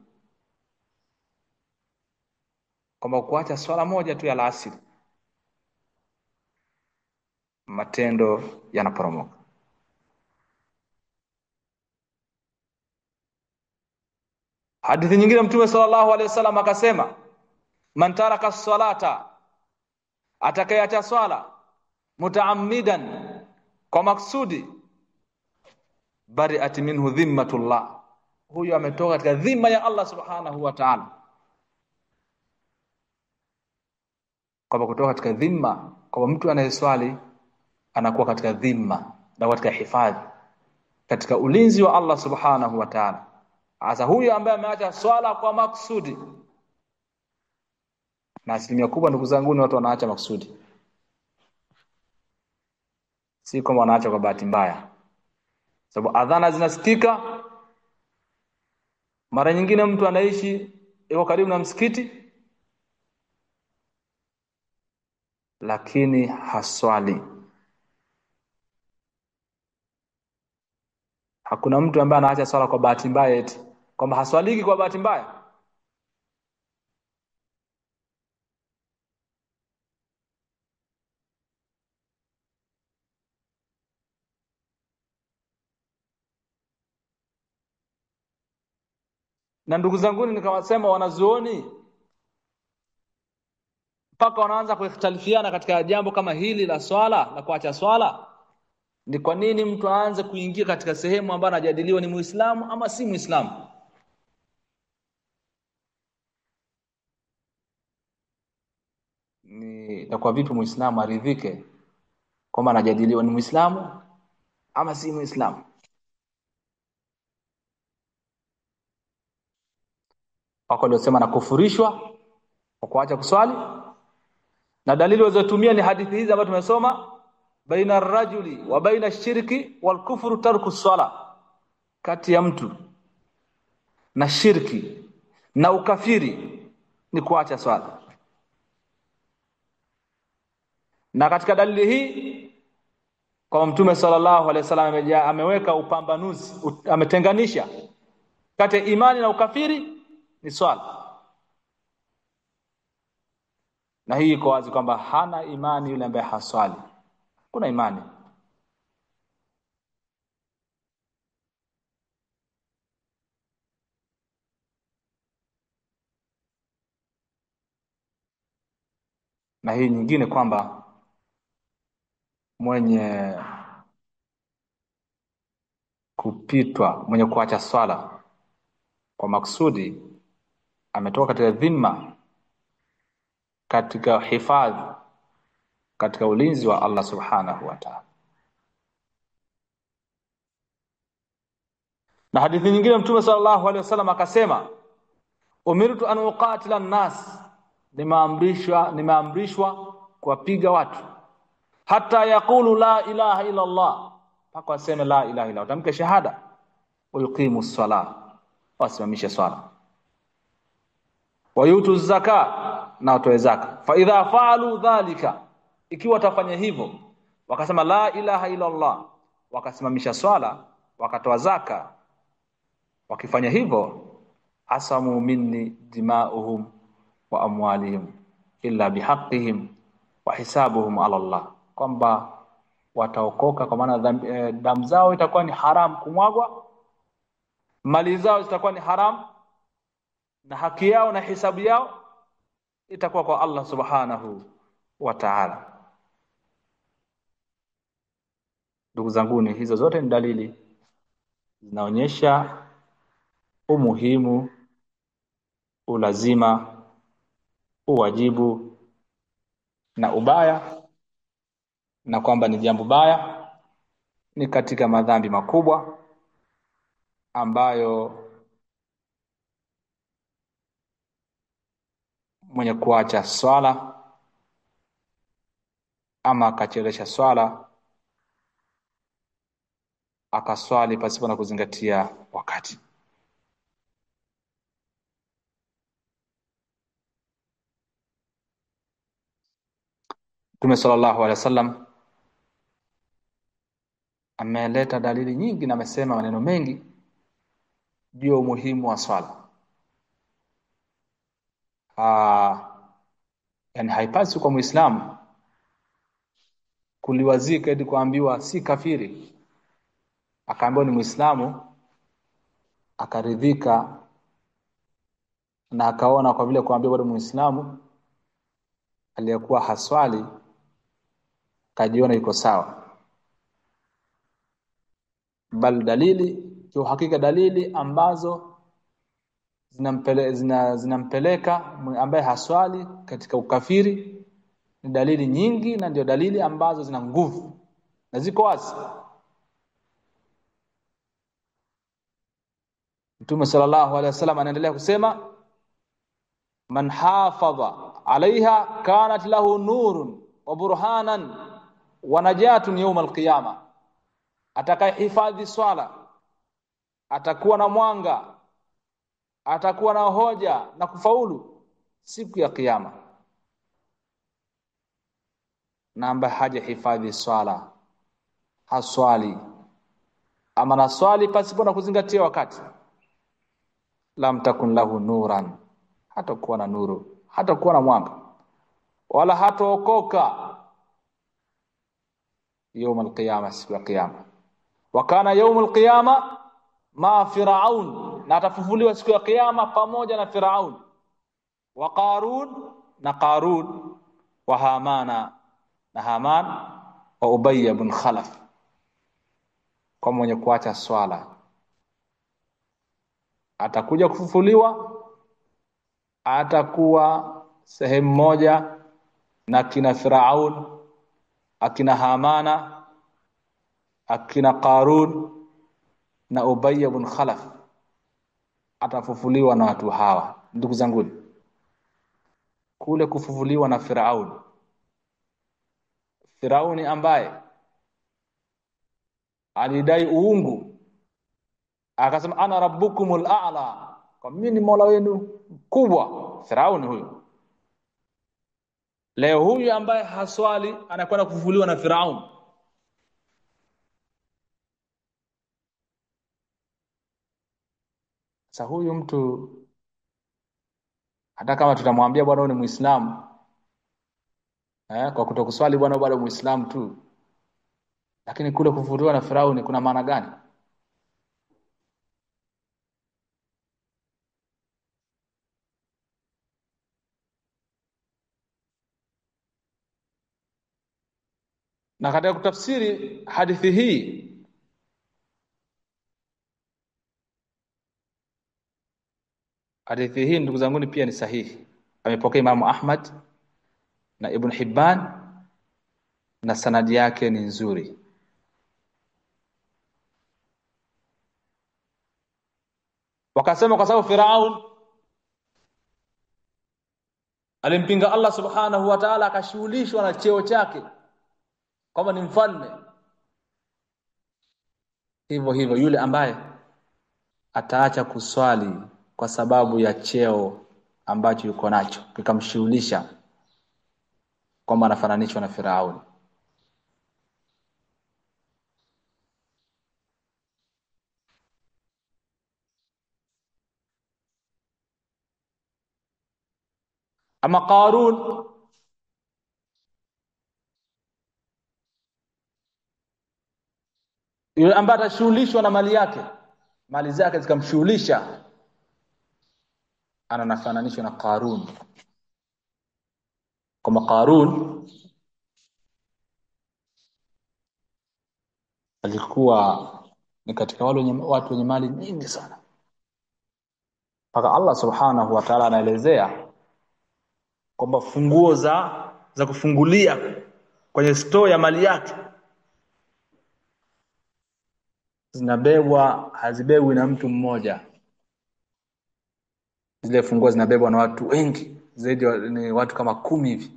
kwamba kuacha swala moja tu ya alasiri matendo yanaporomoka. Hadithi nyingine Mtume sallallahu alaihi wasallam akasema man taraka salata, atakayeacha swala mutaammidan, kwa maksudi, bari'at minhu dhimmatullah, huyu ametoka katika dhima ya Allah subhanahu wa ta'ala. Kwamba kutoka katika dhima, kwamba mtu anayeswali anakuwa katika dhima na katika hifadhi, katika ulinzi wa Allah subhanahu wa ta'ala. Sasa huyu ambaye ameacha swala kwa maksudi, na asilimia kubwa ndugu zangu ni watu wanaacha maksudi, si kwamba wanaacha kwa bahati mbaya, sababu adhana zinasikika. Mara nyingine mtu anaishi yuko karibu na msikiti lakini haswali. Hakuna mtu ambaye anaacha swala kwa bahati mbaya eti kwamba haswaliki kwa bahati mbaya. Na ndugu zangu nikawasema wanazuoni mpaka wanaanza kuikhtalifiana katika jambo kama hili la swala, la kuacha swala. Ni kwa nini mtu aanze kuingia katika sehemu ambayo anajadiliwa ni Muislamu ama si Muislamu? Ni itakuwa vipi Muislamu aridhike kwamba anajadiliwa ni Muislamu ama si Muislamu? Wako waliosema anakufurishwa kwa kuacha kuswali, na dalili walizotumia ni hadithi hizi ambazo tumesoma, baina rajuli wa baina shirki wal kufru tarku sala, kati ya mtu na shirki na ukafiri ni kuacha swala. Na katika dalili hii kwa Mtume sallallahu alaihi wasallam ameweka upambanuzi, ametenganisha kati ya imani na ukafiri ni swala. Na hii iko wazi kwamba hana imani yule ambaye haswali. Kuna imani. Na hii nyingine kwamba mwenye kupitwa, mwenye kuacha swala kwa maksudi ametoka katika dhima, katika hifadhi, katika ulinzi wa Allah subhanahu wa ta'ala. Na hadithi nyingine Mtume sallallahu alaihi wasallam akasema, umirtu an uqatila an-nas, nimeamrishwa kuwapiga watu hata yakulu la ilaha illa Allah, mpaka waseme la ilaha illa Allah, tamke shahada, wayuqimu as-salah, wasimamishe swala, wayutu zaka, na watoe zaka. Fa idha fa'alu dhalika, ikiwa watafanya hivyo wakasema la ilaha illa Allah, wakasimamisha swala, wakatoa zaka, wakifanya hivyo asamu minni dima'uhum wa amwalihim illa bihaqqihim wa hisabuhum ala Allah, kwamba wataokoka, kwa maana damu zao itakuwa ni haram kumwagwa, mali zao zitakuwa ni haram, na haki yao na hisabu yao itakuwa kwa Allah subhanahu wa ta'ala. Ndugu zanguni, hizo zote ni dalili zinaonyesha umuhimu, ulazima, uwajibu na ubaya, na kwamba ni jambo baya, ni katika madhambi makubwa ambayo mwenye kuacha swala ama akachelesha swala akaswali pasipo na kuzingatia wakati. Mtume sallallahu alaihi wasallam ameleta dalili nyingi na amesema maneno mengi juu ya umuhimu wa swala. Yani haipaswi kwa Muislamu kuliwazika eti kuambiwa si kafiri, akaambiwa ni Muislamu akaridhika na akaona kwa vile kuambiwa bado Muislamu aliyekuwa haswali kajiona yuko sawa. Bal dalili Kiuhakika dalili ambazo zinampeleka ambaye haswali katika ukafiri ni dalili nyingi, na ndio dalili ambazo zina nguvu na ziko wazi. Mtume sallallahu alaihi wasallam anaendelea kusema, man hafadha alaiha kanat lahu nurun wa burhanan wa najatun yawm alqiyama, atakayehifadhi swala atakuwa na mwanga, atakuwa na hoja na kufaulu siku ya kiyama. Na ambaye hajahifadhi swala, haswali ama naswali pasipo na kuzingatia wakati, lam takun lahu nuran, hatakuwa na nuru, hatakuwa na mwanga, wala hataokoka يوم القيامة, siku ya kiyama. Wa kana يوم القيامة ma Firaun, na atafufuliwa siku ya kiyama pamoja na Firaun wa Qarun na Qarun wa Hamana na Haman wa Ubay ibn Khalaf. Kwa mwenye kuacha swala atakuja kufufuliwa, atakuwa sehemu moja na kina Firaun, akina Hamana, akina Qarun na Ubay ibn Khalaf. Atafufuliwa na watu hawa. Ndugu zangu, kule kufufuliwa na Firaun, Firauni ambaye alidai uungu akasema ana rabbukumul a'la, kwa mimi ni Mola wenu mkubwa. Firauni huyu leo, huyu ambaye haswali anakwenda kufufuliwa na Firaun. Sasa huyu mtu hata kama tutamwambia bwana ni Muislamu, kwa kutokuswali bwana bado Muislamu tu, lakini kule kufufuliwa na Firauni kuna maana gani? Na katika kutafsiri hadithi hii, hadithi hii ndugu zangu pia ni sahihi, amepokea Imamu Ahmad na Ibn Hibban na sanadi yake ni nzuri. Wakasema kwa sababu Firaun alimpinga Allah subhanahu wa ta'ala, akashughulishwa na cheo chake kwamba ni mfalme, hivyo hivyo yule ambaye ataacha kuswali kwa sababu ya cheo ambacho yuko nacho kikamshughulisha kwamba anafananishwa na Firauni. Ama Qarun yule ambaye atashughulishwa na mali yake, mali zake zikamshughulisha, anafananishwa na Qarun. Kama Qarun alikuwa ni katika wale watu wenye mali nyingi sana, mpaka Allah subhanahu wa ta'ala anaelezea kwamba funguo za kufungulia kwenye store ya mali yake zinabebwa, hazibebwi na mtu mmoja. Zile funguo zinabebwa na watu wengi zaidi, ni watu kama 10 hivi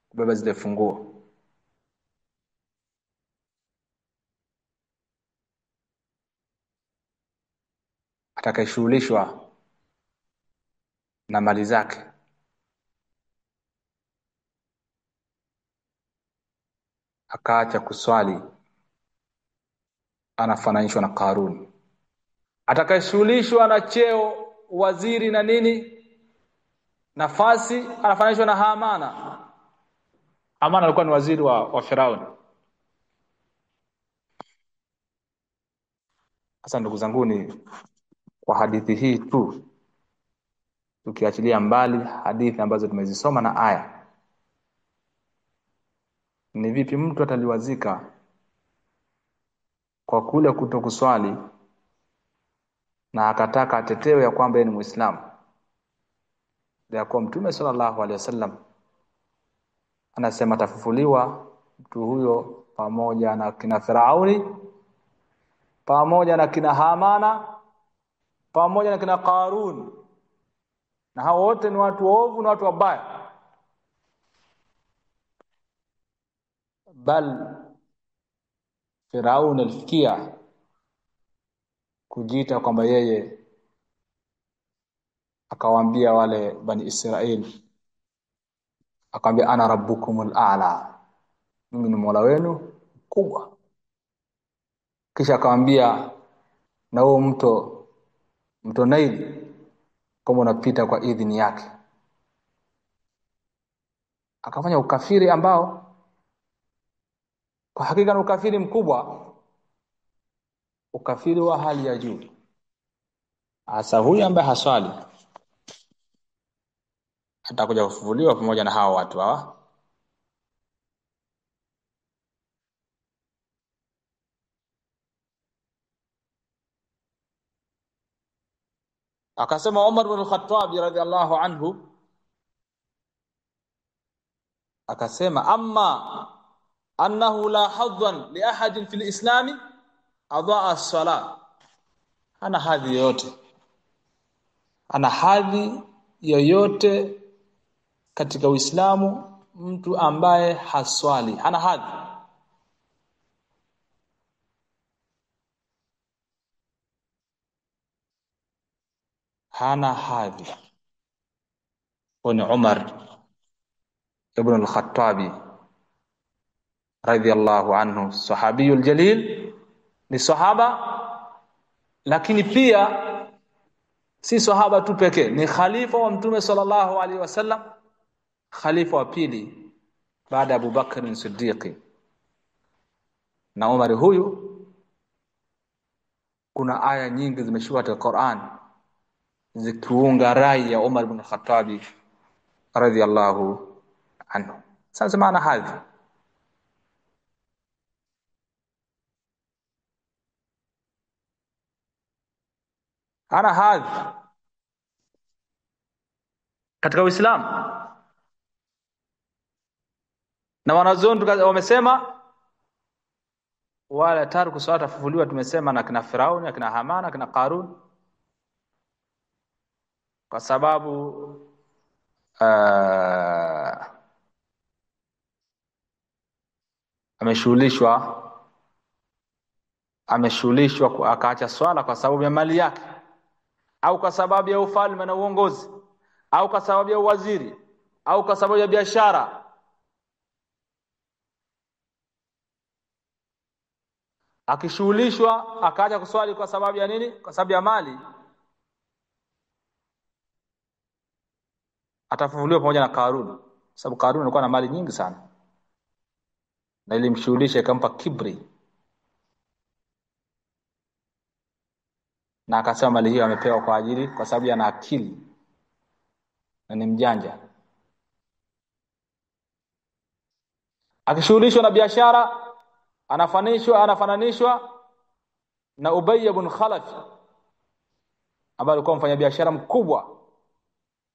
kubeba zile funguo. Atakayeshughulishwa na mali zake akaacha kuswali anafananishwa na Qarun. Atakayeshughulishwa na cheo, waziri na nini, nafasi, anafananishwa na Hamana. Hamana alikuwa ni waziri wa Firauni. Sasa ndugu zangu, ni kwa hadithi hii tu, tukiachilia mbali hadithi ambazo tumezisoma na aya, ni vipi mtu ataliwazika kwa kule kutokuswali, na akataka atetewe ya kwamba yeye ni Muislamu, ya kuwa Mtume sallallahu alaihi wasallam anasema atafufuliwa mtu huyo pamoja na kina Firauni, pamoja na kina Hamana, pamoja na kina Qarun, na hao wote ni watu waovu na watu wabaya. Bal Firauni alifikia kujiita kwamba yeye, akawaambia wale Bani Israeli, akamwambia ana rabbukumul a'la, mimi ni Mola wenu mkubwa. Kisha akamwambia na huo mto Naili kama unapita kwa idhini yake. Akafanya ukafiri ambao kwa hakika ni ukafiri mkubwa, ukafiri wa hali ya juu. Hasa huyu ambaye haswali atakuja kufufuliwa pamoja na hao watu hawa. Akasema Umar bin al-Khattab radhiallahu anhu, akasema amma annahu la hadhan li ahadin fil islami adaa as-salah, ana hadhi yoyote, ana hadhi yoyote katika Uislamu mtu ambaye haswali, hana hadhi. Hana hadhi. Ni Umar ibn al-Khattabi radhiyallahu anhu, sahabiyul jalil, ni sahaba, lakini pia si sahaba tu pekee, ni khalifa wa Mtume sallallahu alaihi wasallam, khalifa wa pili baada ya Abu Bakr Siddiq. Na Umar huyu kuna aya nyingi zimeshuka katika Qur'an zikiunga rai ya Umar ibn Khattab radhiyallahu anhu. Sasa maana hadhi ana hadhi katika Uislamu. Na wanazuoni wamesema wala tarku swala tafufuliwa, tumesema na kina Firauni, kina Hamana, kina Qarun, kwa sababu ameshughulishwa akaacha swala kwa sababu ya mali yake, au kwa sababu ya ufalme na uongozi, au kwa sababu ya uwaziri, au kwa sababu ya biashara. Akishughulishwa akaacha kuswali kwa sababu ya nini? Kwa sababu ya mali, atafufuliwa pamoja na Karun, sababu Karun alikuwa na mali nyingi sana na ilimshughulisha ikampa kibri, na akasema mali hiyo amepewa kwa ajili, kwa sababu ana akili na ni mjanja. Akishughulishwa na biashara anafananishwa na Ubay ibn Khalaf ambaye alikuwa mfanyabiashara mkubwa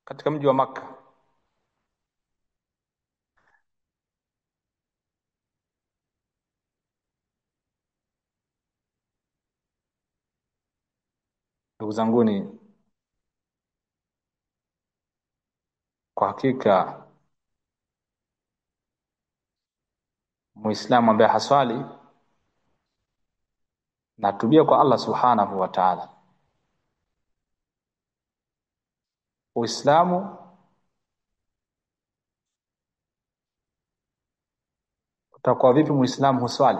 katika mji wa Makka. Ndugu zanguni, kwa hakika Muislamu ambaye haswali na tubia kwa Allah Subhanahu wa Ta'ala. Uislamu utakuwa vipi Muislamu huswali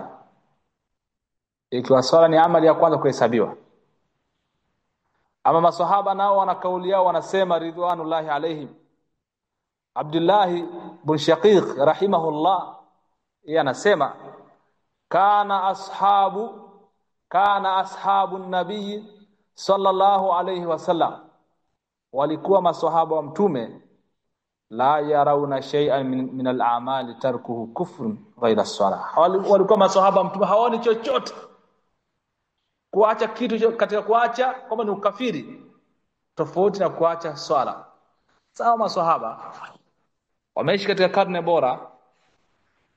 ikiwa swala ni amali ya kwanza kuhesabiwa? Ama maswahaba nao wana kauli yao, wanasema ridwanullahi alaihim. Abdullah ibn Shaqiq rahimahullah yeye anasema kana ashabu nabii sallallahu alayhi wasallam, walikuwa maswahaba wa Mtume, la yarauna shay'an min al-a'mali tarkuhu kufrun ghayra as-salah. Walikuwa maswahaba wa Mtume hawaoni chochote Kuacha kitu katika kuacha kwamba ni ukafiri, tofauti na kuacha swala. Sawa, maswahaba wameishi katika karne bora,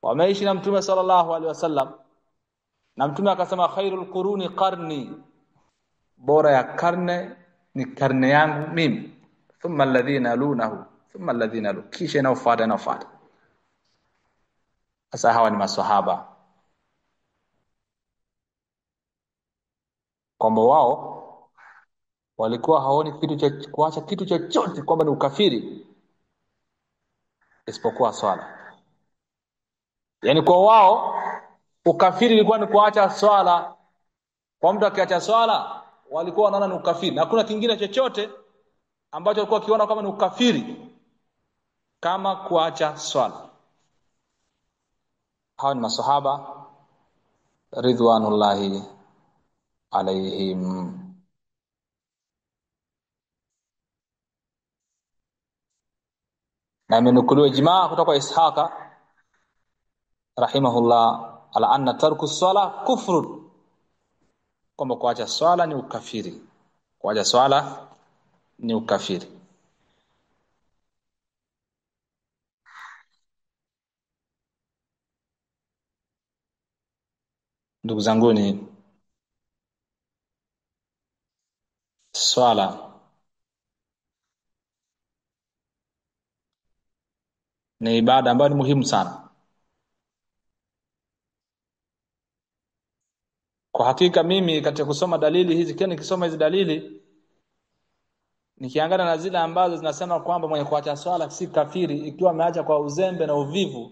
wameishi na Mtume sallallahu alaihi wasallam, na Mtume akasema khairul quruni qarni, bora ya karne ni karne yangu mimi, thumma alladhina yalunahu thumma alladhina yalu, kisha inayofuata inayofuata. Sasa hawa ni maswahaba, kwamba wao walikuwa haoni kitu cha kuacha kitu chochote kwamba ni ukafiri isipokuwa swala. Yani kwa wao ukafiri ilikuwa ni kuacha swala. Kwa mtu akiacha swala walikuwa wanaona ni ukafiri, na hakuna kingine chochote ambacho walikuwa wakiona kama ni ukafiri kama kuacha swala. Hawa ni masahaba ridwanullahi alaihim. Na imenukuliwa ijmaa kutoka kwa Ishaqa rahimahullah ala anna tarku sala kufrun, kwamba kuacha swala ni ukafiri. Kuacha swala ni ukafiri. Ndugu zanguni, swala ni ibada ambayo ni muhimu sana. Kwa hakika mimi katika kusoma dalili hizi, kila nikisoma hizi dalili nikiangalia na zile ambazo zinasema kwamba mwenye kuacha swala si kafiri ikiwa ameacha kwa uzembe na uvivu,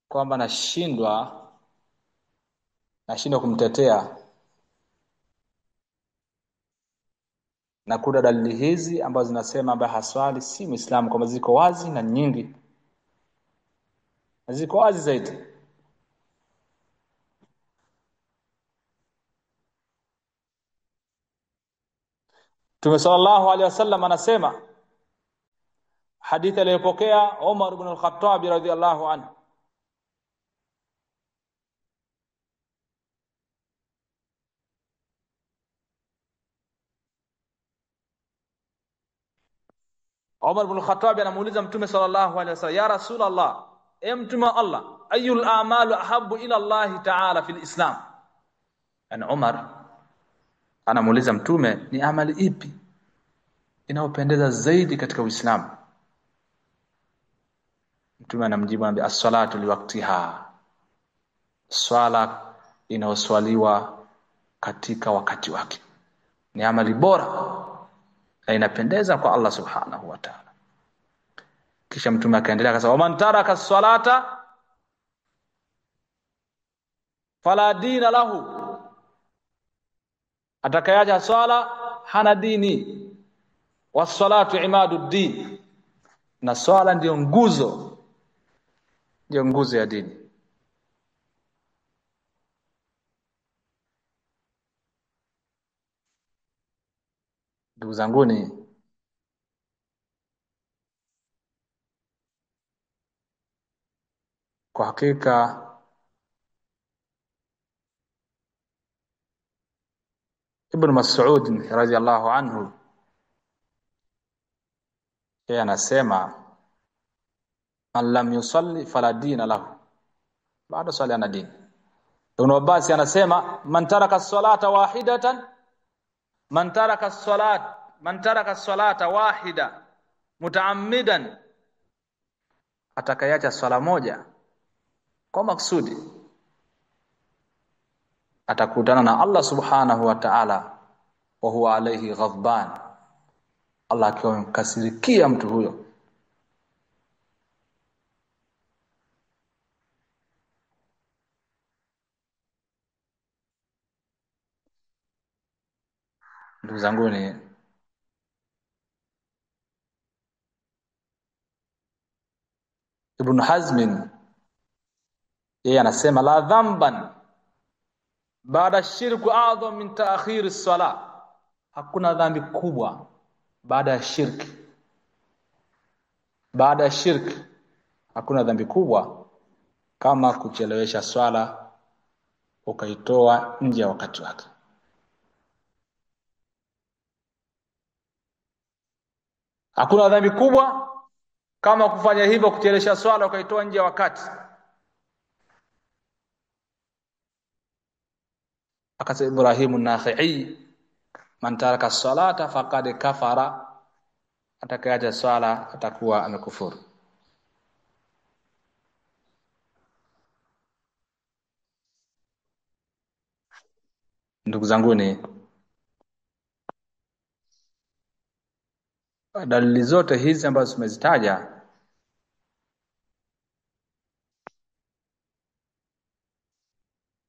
kwamba nashindwa kumtetea, na kuna dalili hizi ambazo zinasema ambaye haswali si Muislamu, kwamba ziko wazi na nyingi, na ziko wazi zaidi. Mtume sallallahu alaihi wasallam anasema, hadithi aliyopokea Umar ibn al-Khattab radhiyallahu anhu, Umar ibn al-Khattab anamuuliza Mtume sallallahu alaihi wasallam, ya Rasulullah, e Mtume wa Allah, ayul a'malu ahabbu ila Allah ta'ala fil Islam? Yani Umar anamuuliza Mtume, ni amali ipi inayopendeza zaidi katika Uislamu? Mtume anamjibu, anambia as-salatu liwaqtiha, swala inayoswaliwa katika wakati wake ni amali bora na inapendeza kwa Allah subhanahu wa ta'ala. Kisha Mtume akaendelea akasema, waman taraka as-salata fala dina lahu, atakayeacha swala hana dini. Was-salatu imaduddin, na swala ndiyo nguzo, ndiyo nguzo ya dini. Ndugu zanguni, kwa hakika Ibn Mas'ud radhiyallahu anhu yeye anasema, man lam yusalli fala dina lahu, baada swali ana dini. Ibn Abbas anasema, man taraka as-salata wahidatan, man taraka as-salat, man taraka as-salata wahida mutaammidan, atakayeacha swala moja kwa maksudi atakutana na Allah subhanahu wa ta'ala, wa huwa alayhi ghadban, Allah akiwa amemkasirikia mtu huyo. Ndugu zangu, ni Ibn Hazm yeye anasema, la dhanban baada shirku a'dham min ta'khir as-salah, hakuna dhambi kubwa baada ya shirki. Baada ya shirki hakuna dhambi kubwa kama kuchelewesha swala ukaitoa nje ya wakati wake. Hakuna dhambi kubwa kama kufanya hivyo, kuchelesha swala ukaitoa nje ya wakati. Akasema Ibrahimu Nakhii, man taraka salata faqad kafara, atakayeacha swala atakuwa amekufuru. Ndugu zanguni, dalili zote hizi ambazo tumezitaja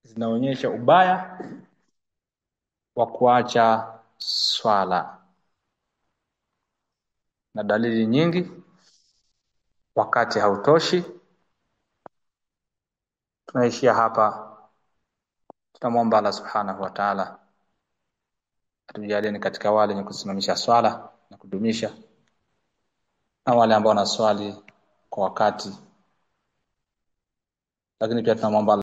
zinaonyesha ubaya wa kuacha swala, na dalili nyingi, wakati hautoshi. Tunaishia hapa. Tunamwomba Allah subhanahu wa ta'ala atujalie ni katika wale wenye kusimamisha swala na kudumisha, na wale ambao wanaswali kwa wakati. Lakini pia tunamwomba